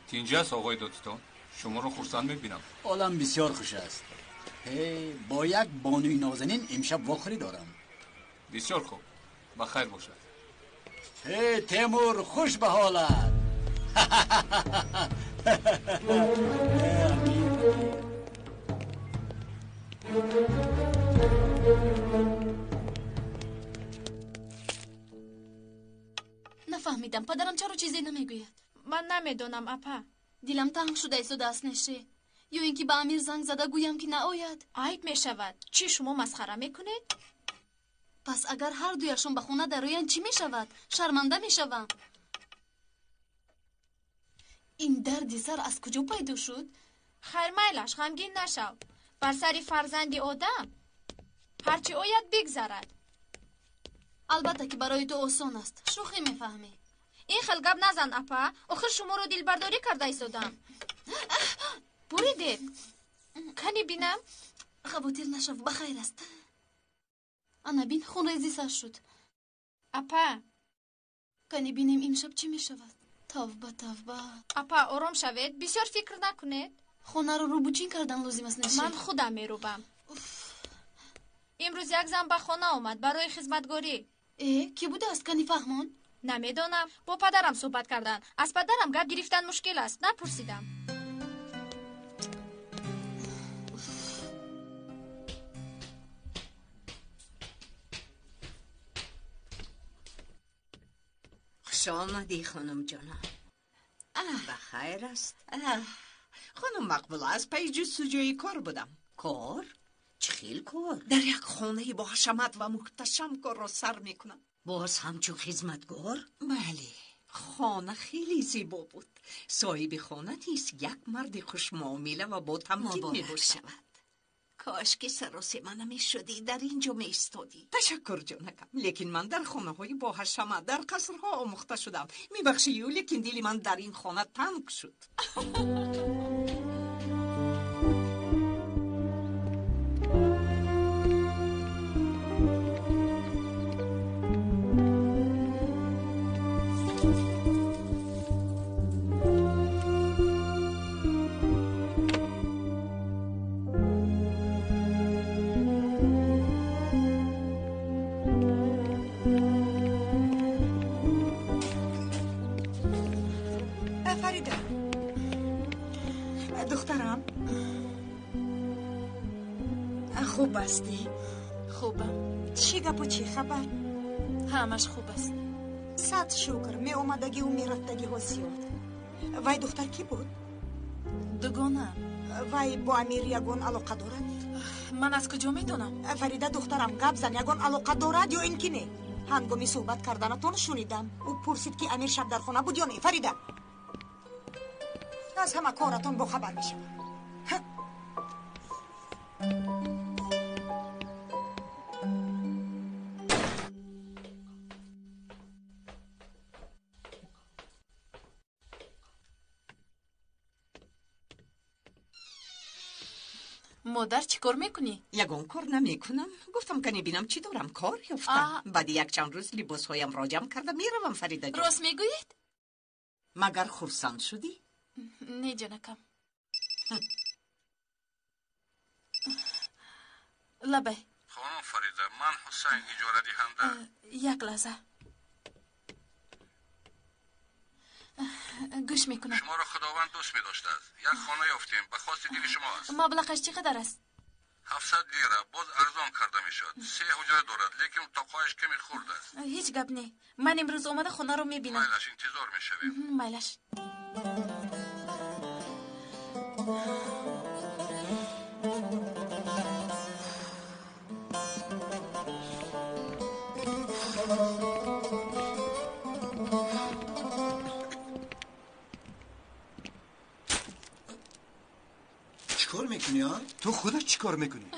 Тинҷ аст оғои додстон, шуморо хурсанд мебинам. Олам бисёр хуш аст. Бо як бонуи нозанин имшаб вохӯрӣ дорам. Бисёр хуб, ба хайр бошад. Темур, хуш ба ҳолат. Нафаҳмидам, падарам чаро чизе намегӯяд? Ман намедонам, апа. Дилам танг шуда истодааст, Неше. Ё ин ки ба Амир занг зада гӯям, ки наояд? Айб мешавад. Чӣ, шумо масхара мекунед? Пас агар ҳар дуяшон ба хона дароянд, чӣ мешавад? Шарманда мешавам. Ин дарди сар аз куҷо пайдо шуд? Хайр, майлаш, ғамгин нашав. Бар сари фарзанди одам ҳарчи ояд бигзарад. Албатта ки барои ту осон аст. Шӯхӣ мефаҳмӣ. Ин хел гап назан, апа. Охир шуморо дилбардорӣ карда истодам. Буридед. Кани бинам? Хавотир нашав, ба хайр аст. Ана бин, хунрезӣ сар шуд. Апа. Кани бинем имшаб чӣ мешавад? Тавба, тавба. Апа, ором шавед, бисёр фикр накунед. Хонаро рӯбучин кардан лозим аст, Неше. Ман худам мерӯбам. Имрӯз як зан ба хона омад барои хизматгорӣ. Кӣ будааст, кани фаҳмон? Намедонам. Бо падарам суҳбат кардан. Аз падарам гап гирифтан мушкил аст. Напурсидам. Хуш омадӣ, хонум ҷонам. Ба хайр аст. Хонум Мақбула, аз пайи ҷустуҷӯи кор будам. Кор? Чӣ хел кор? Дар як хонаи бо ҳашамат ва муҳташам корро сар мекунам. Боз ҳамчун хизматгор? Бале, хона хеле зебо буд. Соҳиби хона низ як марди хушмуомила ва ботамкин мебошад. Кош ки саросема намешудӣ, дар ин ҷо меистодӣ. Ташаккур, ҷонакам, лекин ман дар хонаҳои боҳашамат, дар қасрҳо омӯхта шудам. Мебахшӣ, лекин дили ман дар ин хона танг шуд. Фарида, духтарам, хуб ҳастӣ? Хубам. Чӣ гапу чӣ хабар? Ҳамаш хуб аст. Сад шукр, меомадагиву мерафтагиҳо зиёд. Вай духтар кӣ буд? Дугонаам. Вай бо Амир ягон алоқа дорад? Ман аз куҷо медонам? Фарида, духтарам, гап зан, ягон алоқа дорад ё ин ки не? Ҳангоми суҳбат карданатон шунидам. Ӯ пурсид, ки Амир шаб дар хона буд ё не? Фарида, аз ҳама коратон бохабар мешавам. Модар, чӣ кор мекунӣ? Ягон кор намекунам. Гуфтам, кани бинам чӣ дорам, кор ёфтам. Баъди якчанд рӯз либосҳоямро ҷамъ карда меравам, Фаридаҷон. Рост мегӯед? Магар хурсанд шудӣ? Не, ҷонакам. Лабай. Хонум Фарида, ман Ҳусайн, иҷорадиҳанда. Як лаҳза. Гӯш мекунам. Шуморо Худованд дӯст медоштааст. Як хона ёфтем, ба хости дили шумо аст. Маблағаш чӣ қадар аст? 700 лира, боз арзон карда мешавад. 3 ҳуҷра дорад, лекин утоқҳояш каме хурд аст. Ҳеҷ гап не. Ман имрӯз омада хонаро мебинам. Майлаш, интизор мешавем. Майлаш. Чӣ кор мекунӣ, а? Ту худат чӣ кор мекунӣ?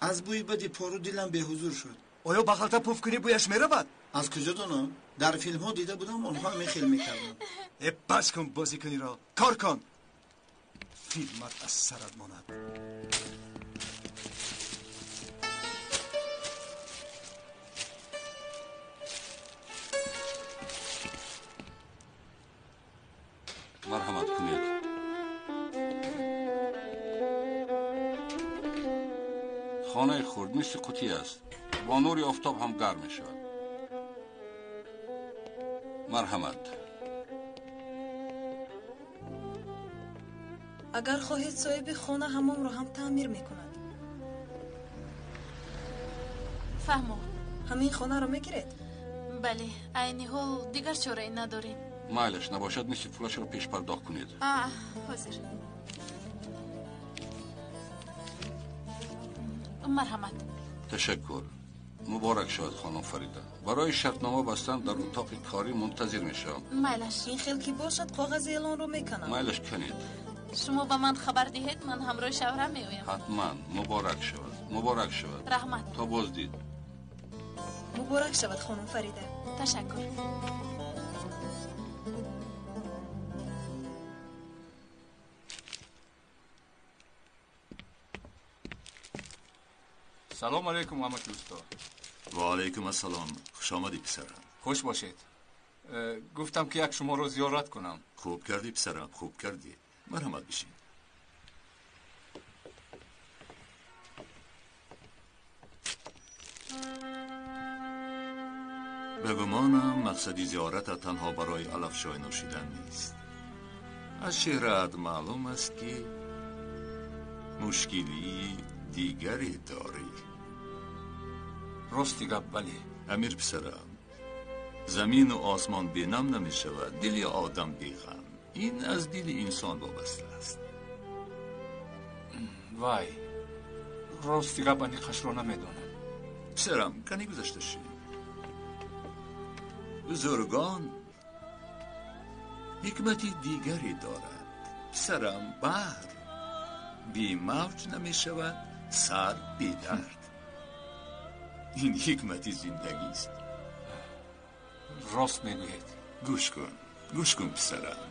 Аз бӯи бади пору дилам беҳузур шуд. Оё ба халта пуф кунӣ бӯяш меравад? Аз куҷо донам? Дар филмҳо дида будам, онҳо ҳамин хел мекарданд. Э, бас кун бозикуниро, кор кун. Филмат аз сарат монад. Хонаи хурд мисли қутӣ аст. Бо нури офтоб ҳам гарм мешавад. Марҳамат. Агар хоҳед, соҳиби хона ҳамомро ҳам таъмир мекунад. Фаҳмо. Ҳамин хонаро мегиред? Бале, айни ҳол дигар чорае надорем. Майлаш набошад, нисфи пулашро пешпардохт кунед. Ҳозир. Марҳамат. Ташаккур. Муборак шавад, хонум Фарида. Барои шартнома бастан дар утоқи корӣ мунтазир мешавам. Майлаш. Ин хел ки бошад, коғази эълонро меканам. Майлаш канед. Шумо ба ман хабар диҳед, ман ҳамроҳи шавҳарам меоям. Ҳатман. Муборак шавад. Муборак шавад. Раҳмат. То боздид. Муборак шавад, хонум Фарида. Ташаккур. Салом алейкум, амаки усто. Ва алейкум ассалом. Хуш омадӣ, писарам. Хуш бошед. Гуфтам ки як шуморо зиёрат кунам. Хуб кардӣ, писарам, хуб кардӣ. Марҳамат, бишин. Ба гумонам мақсади зиёратат танҳо барои алафчой нӯшидан нест. Аз чеҳраат маълум аст, ки мушкилии дигаре дорӣ. Рости гап, бале. Амир писарам, замину осмон бенам намешавад, дили одам беғам. Ин аз дили инсон вобаста аст. Вай, рости гап, аниқашро намедонам. Писарам, кани гузашта ши. Бузургон ҳикмати дигаре дорад. Писарам, баҳр бемавҷ намешавад, сар бедард. Ин ҳикмати зиндагист. Рост мегӯед. Гӯш кун, гӯш кун, писарам.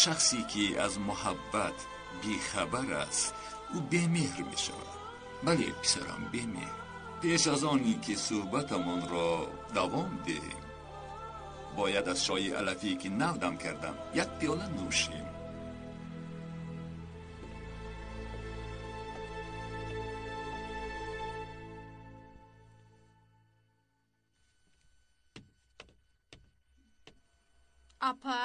Шахсе ки аз муҳаббат бехабар аст, ӯ бемеҳр мешавад. Бале, писарам, бемеҳр. Пеш аз оне ки суҳбатамонро давом диҳем, бояд аз чойи алафие ки нав дам кардам як пиёла нӯшем. Апа,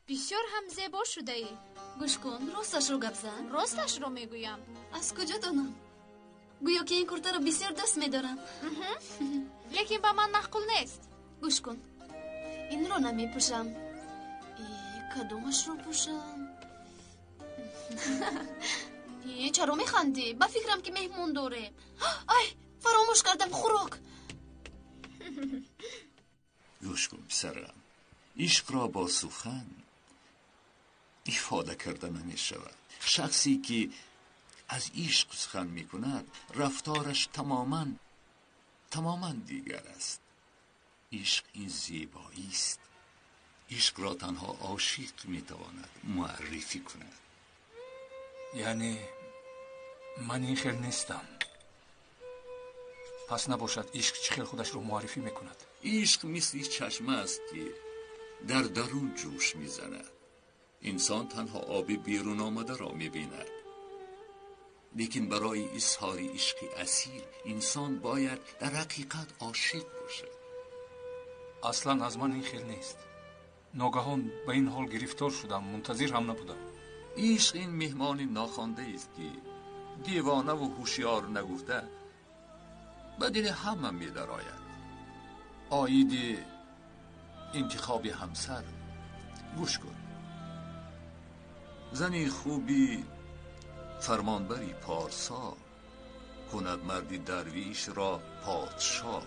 бисёр ҳам зебо шудаӣ. Гӯш кун, росташро гап зан. Росташро мегӯям. Аз куҷо донам? Гӯё ки ин куртаро бисёр дӯст медорам. Лекин ба ман маъқул нест. Гӯш кун, инро намепӯшам. Кадомашро пӯшам? Чаро механдӣ? Ба фикрам ки меҳмон дорем. Ай, фаромӯш кардам, хӯрок. Гӯш кун, писарам, ишқро бо сухан ифода карда намешавад. Шахсе ки аз ишқ сухан мекунад, рафтораш тамоман тамоман дигар аст. Ишқ ин зебоист. Ишқро танҳо ошиқ метавонад муаррифӣ кунад. Яъне ман ин хел нестам. Пас набошад, ишқ чӣ хел худашро муаррифӣ мекунад? Ишқ мисли чашма аст, ки дар дарун ҷӯш мезанад. Инсон танҳо оби берун омадаро мебинад. Лекин барои изҳори ишқи асил инсон бояд дар ҳақиқат ошиқ бошад. Аслан аз ман ин хел нест. Ногаҳон ба ин ҳол гирифтор шудам, мунтазир ҳам набудам. Ишқ ин меҳмони нохондаест, ки девонаву ҳушёр нагуфта ба дили ҳама медарояд. Оиди интихоби ҳамсар гӯш кун. Зани хуби фармонбари порсо кунад марди дарвишро подшоҳ.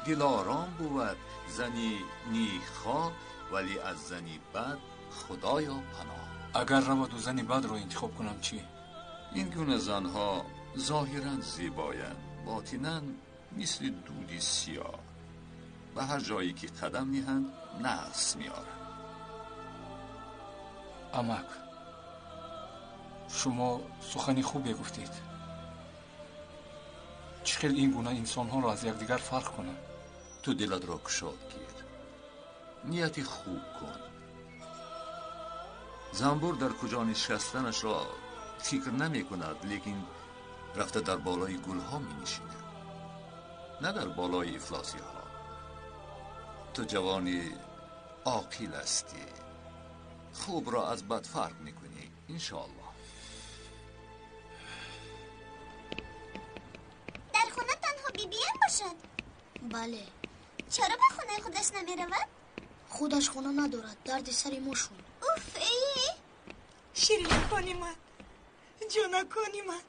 Дилором бувад зани некхоҳ, вале аз зани бад худоё паноҳ. Агар раваду зани бадро интихоб кунам чӣ? Ин гуна занҳо зоҳиран зебоянд, ботинан мисли дуди сиёҳ. Ба ҳар ҷое ки қадам ниҳанд, нақс меоранд. Амак, шумо сухани хубе гуфтед. Чӣ хел ин гуна инсонҳоро аз якдигар фарқ кунам? Ту дилатро кушод гир, нияти хуб кун. Занбур дар куҷо нишастанашро фикр намекунад, лекин рафта дар болои гулҳо менишинад, на дар болои ифлосиҳо. Ту ҷавони оқил ҳастӣ, хубро аз бад фарқ мекунӣ, иншоаллоҳ. Дар хона танҳо бибиям бошад? Бале. Чаро ба хонаи худаш намеравад? Худаш хона надорад, дарди сари мо шуд. Уф, эй! Ширинакони ман, ҷонакони ман,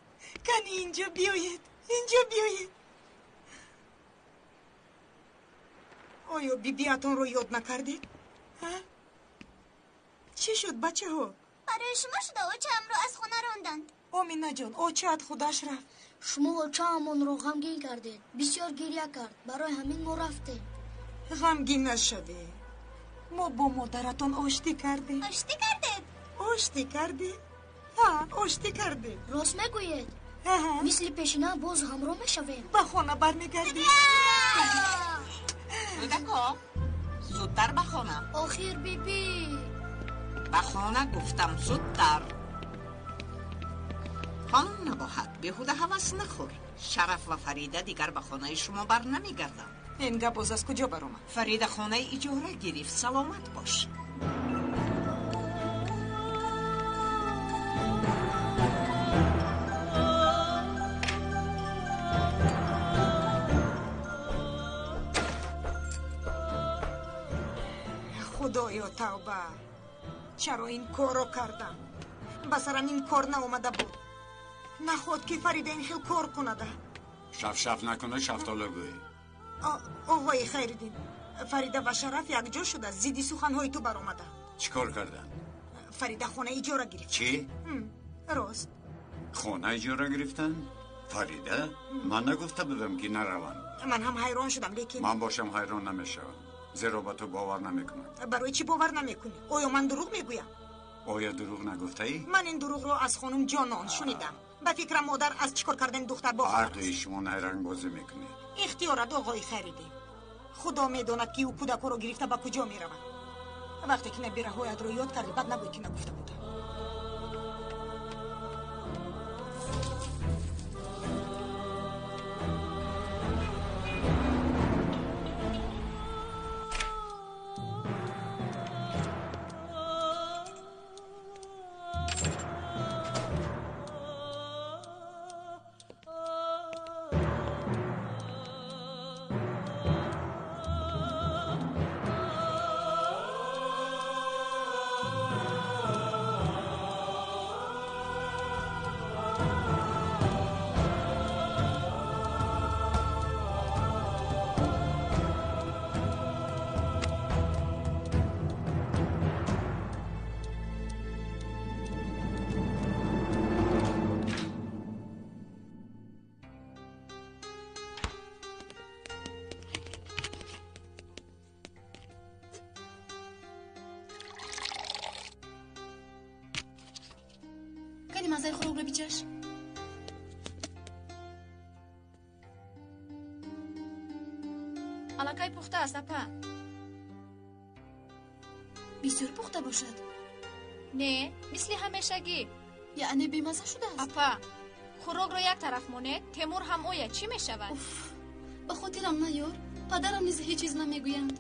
кани инҷо биёед, инҷо биёед. Оё бибиатонро ёд накардед? Чӣ шуд, бачаҳо? Барои шумо шуда очаамро аз хона ронданд. Оминаҷон, очаат худаш рафт. Шумо очаамонро ғамгин кардед, бисёр гиря кард, барои ҳамин мо рафтем. Ғамгин нашавед. Мо бо модаратон оштӣ кардем. Оштӣ кардед? Оштӣ кардем. Ҳа, оштӣ кардем. Рост мегӯед? Мисли пешина боз ҳамроҳ мешавем. Ба хона бармегардем. Кӯдако, зудтар ба хона. Охир бибӣ. Ба хона гуфтам, зудтар. Хонум Набоҳат, беҳуда ҳавас нахӯр. Шараф ва Фарида дигар ба хонаи шумо бар намегарданд. Ин гап боз аз куҷо баромад? Фарида хонаи иҷора гирифт. Саломат бош. Худоё, тавба! Чаро ин корро кардам? Ба сарам ин кор наомада буд. Наход ки Фарида ин хел кор кунада. Шафшаф накуна, шафтола гӯй. Оғои Хайриддин, Фарида ва Шараф якҷо шуда зидди суханҳои ту баромаданд. Чӣ кор карданд? Фарида хона иҷора гирифт. Чӣ? Рост. Хона иҷора гирифтанд? Фарида? Ман нагуфта будам ки нараванд. Ман ҳам ҳайрон шудам, лекин ман бошам ҳайрон намешавам, зеро ба ту бовар намекунам. Барои чӣ бовар намекунӣ? Оё ман дурӯғ мегӯям? Оё дурӯғ нагуфтаӣ? Ман ин дурӯғро аз хонум Ҷонон шунидам. Ба фикрам модар аз чӣ кор кардани духтар бохабар аст. Ҳардуи шумо найрангбозӣ мекунед. Ихтиёрат, оғои Хайриддин. Худо медонад ки ӯ кӯдакҳоро гирифта ба куҷо меравад. Вақте ки набираҳоятро ёд кардӣ, бад набуд ки нагуфта будам. Мазаи хӯрокро бичаш. Аллакай пухта аст, апа. Бисёр пухта бошад. Не, мисли ҳамешагӣ. Яъне бемаза шудааст? Апа, хӯрокро як тараф монед, Темур ҳам ояд, чӣ мешавад? Уф, ба хотирам наёр, падарам низ ҳеҷ чиз намегӯянд.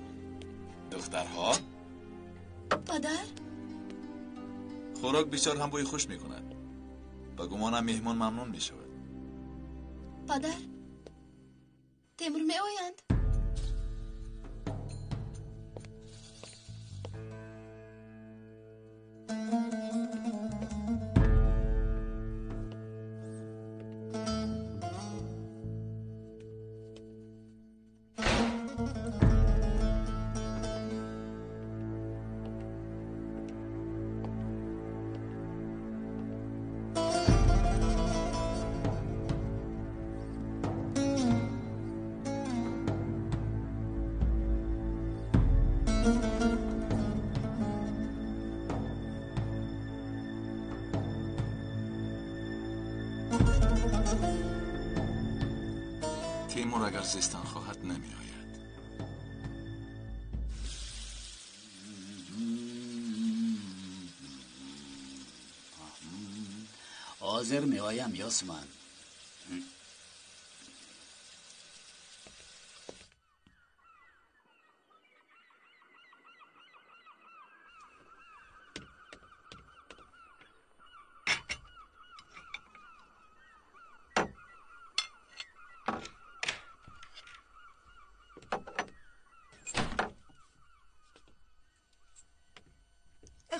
Духтарҳо? Падар? Хӯрок бисёр ҳам бӯи хуш мекунад. Ба гумонам меҳмон мамнун мешавад. Падар, Темур меоянд. Темур агар зистан хоҳад намеояд. Ҳозир меоям, Ёсман.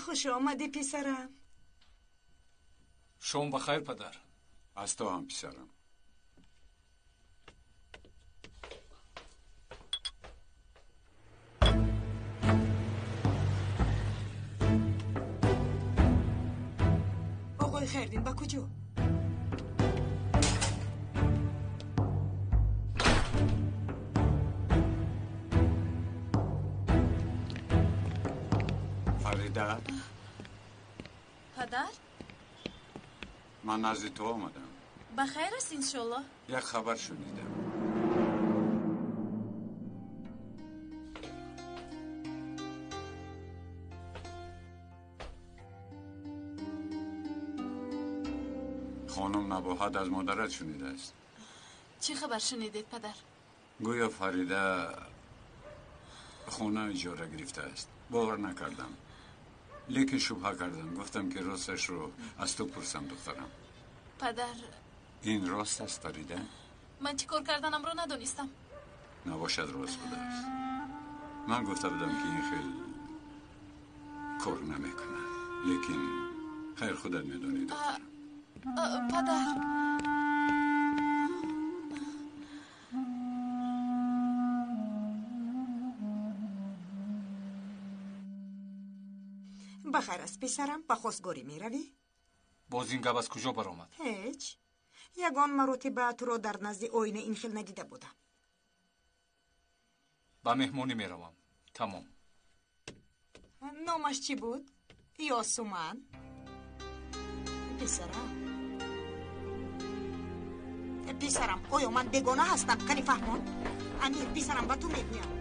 Хуш омадӣ, писарам. Шом ба хайр, падар. Аз ту ҳам, писарам. Оғои Хайрдин, ба куҷо? Фарида. Падар? Ман назди ту омадам. Ба хайр аст, иншоллоҳ. Як хабар шунидам. Хонум Набоҳат аз модарат шунидааст. Чӣ хабар шунидед, падар? Гӯё Фарида хона иҷора гирифтааст. Бовар накардам. Лекин шубҳа кардам. Гуфтам ки росташро аз ту пурсам, духтарам. Падар, ин рост аст, Фарида? Ман чӣ кор карданамро надонистам. Набошад, рост будааст. Ман гуфта будам ки ин хел кор намекунад. Лекин хайр, худат медонӣ, духтарам. Падар, ба хайр аст, писарам. Ба хостгорӣ меравӣ? Боз ин гап аз куҷо баромад? Ҳеҷ. Ягон маротиба туро дар назди оина ин хел надида будам. Ба меҳмонӣ меравам. Тамом. Номаш чӣ буд? Ёсуман? Писарам, писарам, оё ман бегона ҳастам? Кани фаҳмон. Амир, писарам, ба ту мегӯям.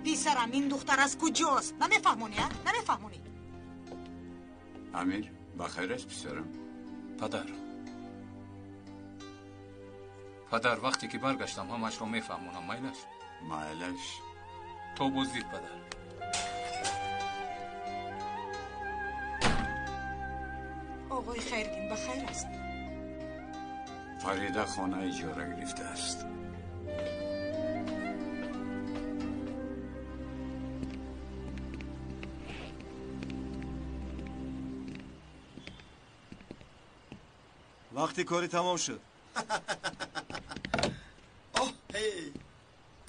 Писарам, ин духтар аз куҷост? Намефаҳмонӣ, а? Намефаҳмонӣ? Амир, ба хайр аст, писарам? Падар, падар, вақте ки баргаштам ҳамашро мефаҳмонам. Майлаш? Майлаш. То боздид, падар. Оғои Хайрдин, ба хайр аст? Фарида хона иҷора гирифтааст. Вақти кори тамом шуд. Оҳ, ҳей!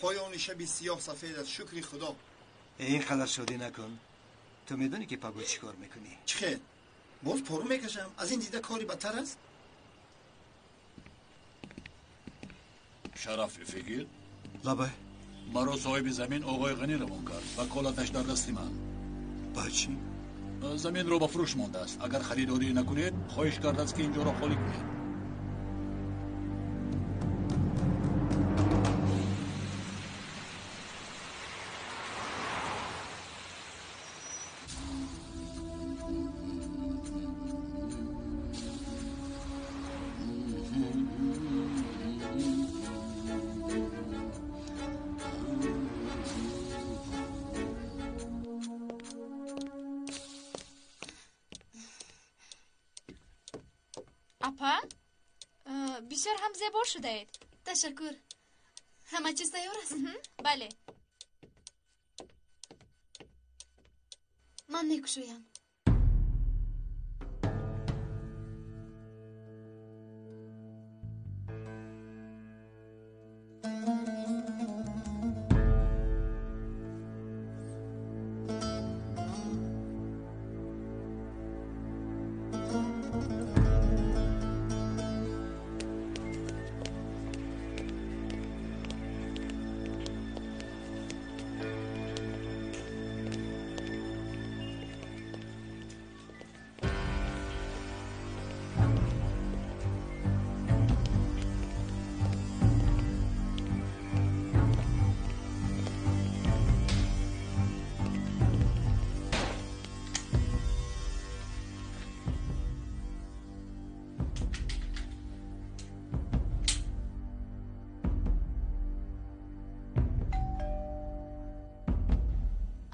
Поёни шаби сиёҳ сафед аст, шукри Худо. Ин қадар шодӣ накун. Ту медонӣ ки паго чӣ кор мекунӣ? Чӣ хел? Боз пору мекашам. Аз ин дида кори бадтар аст? Шараф Эфегир? Лабай. Маро соҳиби замин оғои Ғанӣ равон кард. Ваколаташ дар дасти ман. Ба чӣ? Заминро ба фурӯш мондааст. Агар харидорӣ накунед, хоҳиш кардааст ки инҷоро холӣ кунед. Апа, бисёр ҳам зебо шудаед. Ташаккур. Ҳама чиз тайёр аст? Бале. Ман мекушоям.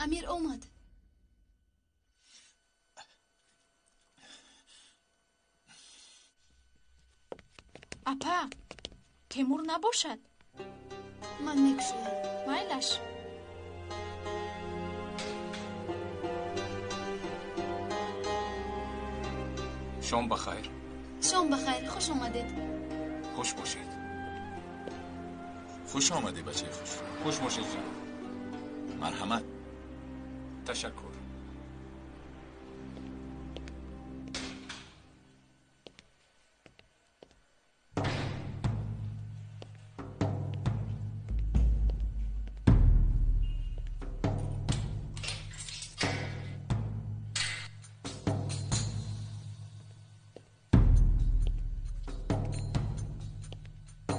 Амир омад. Апа, Темур набошад? Ман мекушоям. Майлаш. Шом бахайр. Шом бахайр, хуш омадед. Хуш бошед. Хуш омадӣ, бачаи хушрӯ. Хуш бошед, ҷаноб. Марҳамат. Ташаккур.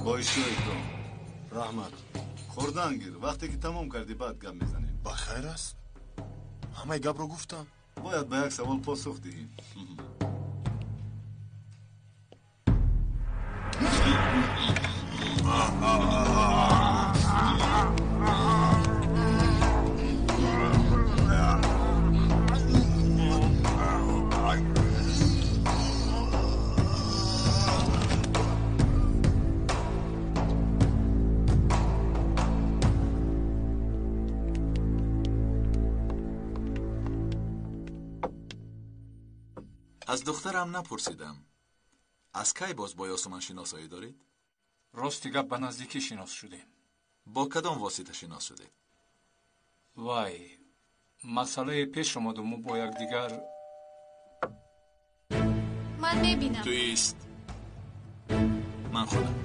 Бо иштиёитон. Раҳмат. Хӯрдан гир. Вақте ки тамом кардӣ, баъд гап мезанем. Ба хайр аст? Ҳамаи гапро гуфтам. Бояд ба як савол посух диҳем. Аз духтарам напурсидам. Аз кай боз бо Ёсуман шиносоӣ доред? Рости гап, ба наздикӣ шинос шудем. Бо кадом восита шинос шудед? Вай, масъалае пеш омаду мо бо якдигар. Ман мебинам. Ту ист. Ман худам.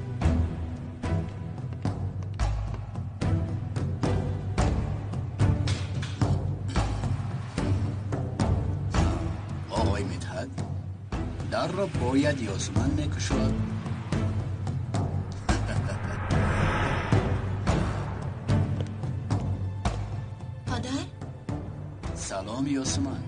Оғои Мидҳат, дарро бояд Ёсуман мекушод. Падар? Салом, Ёсуман.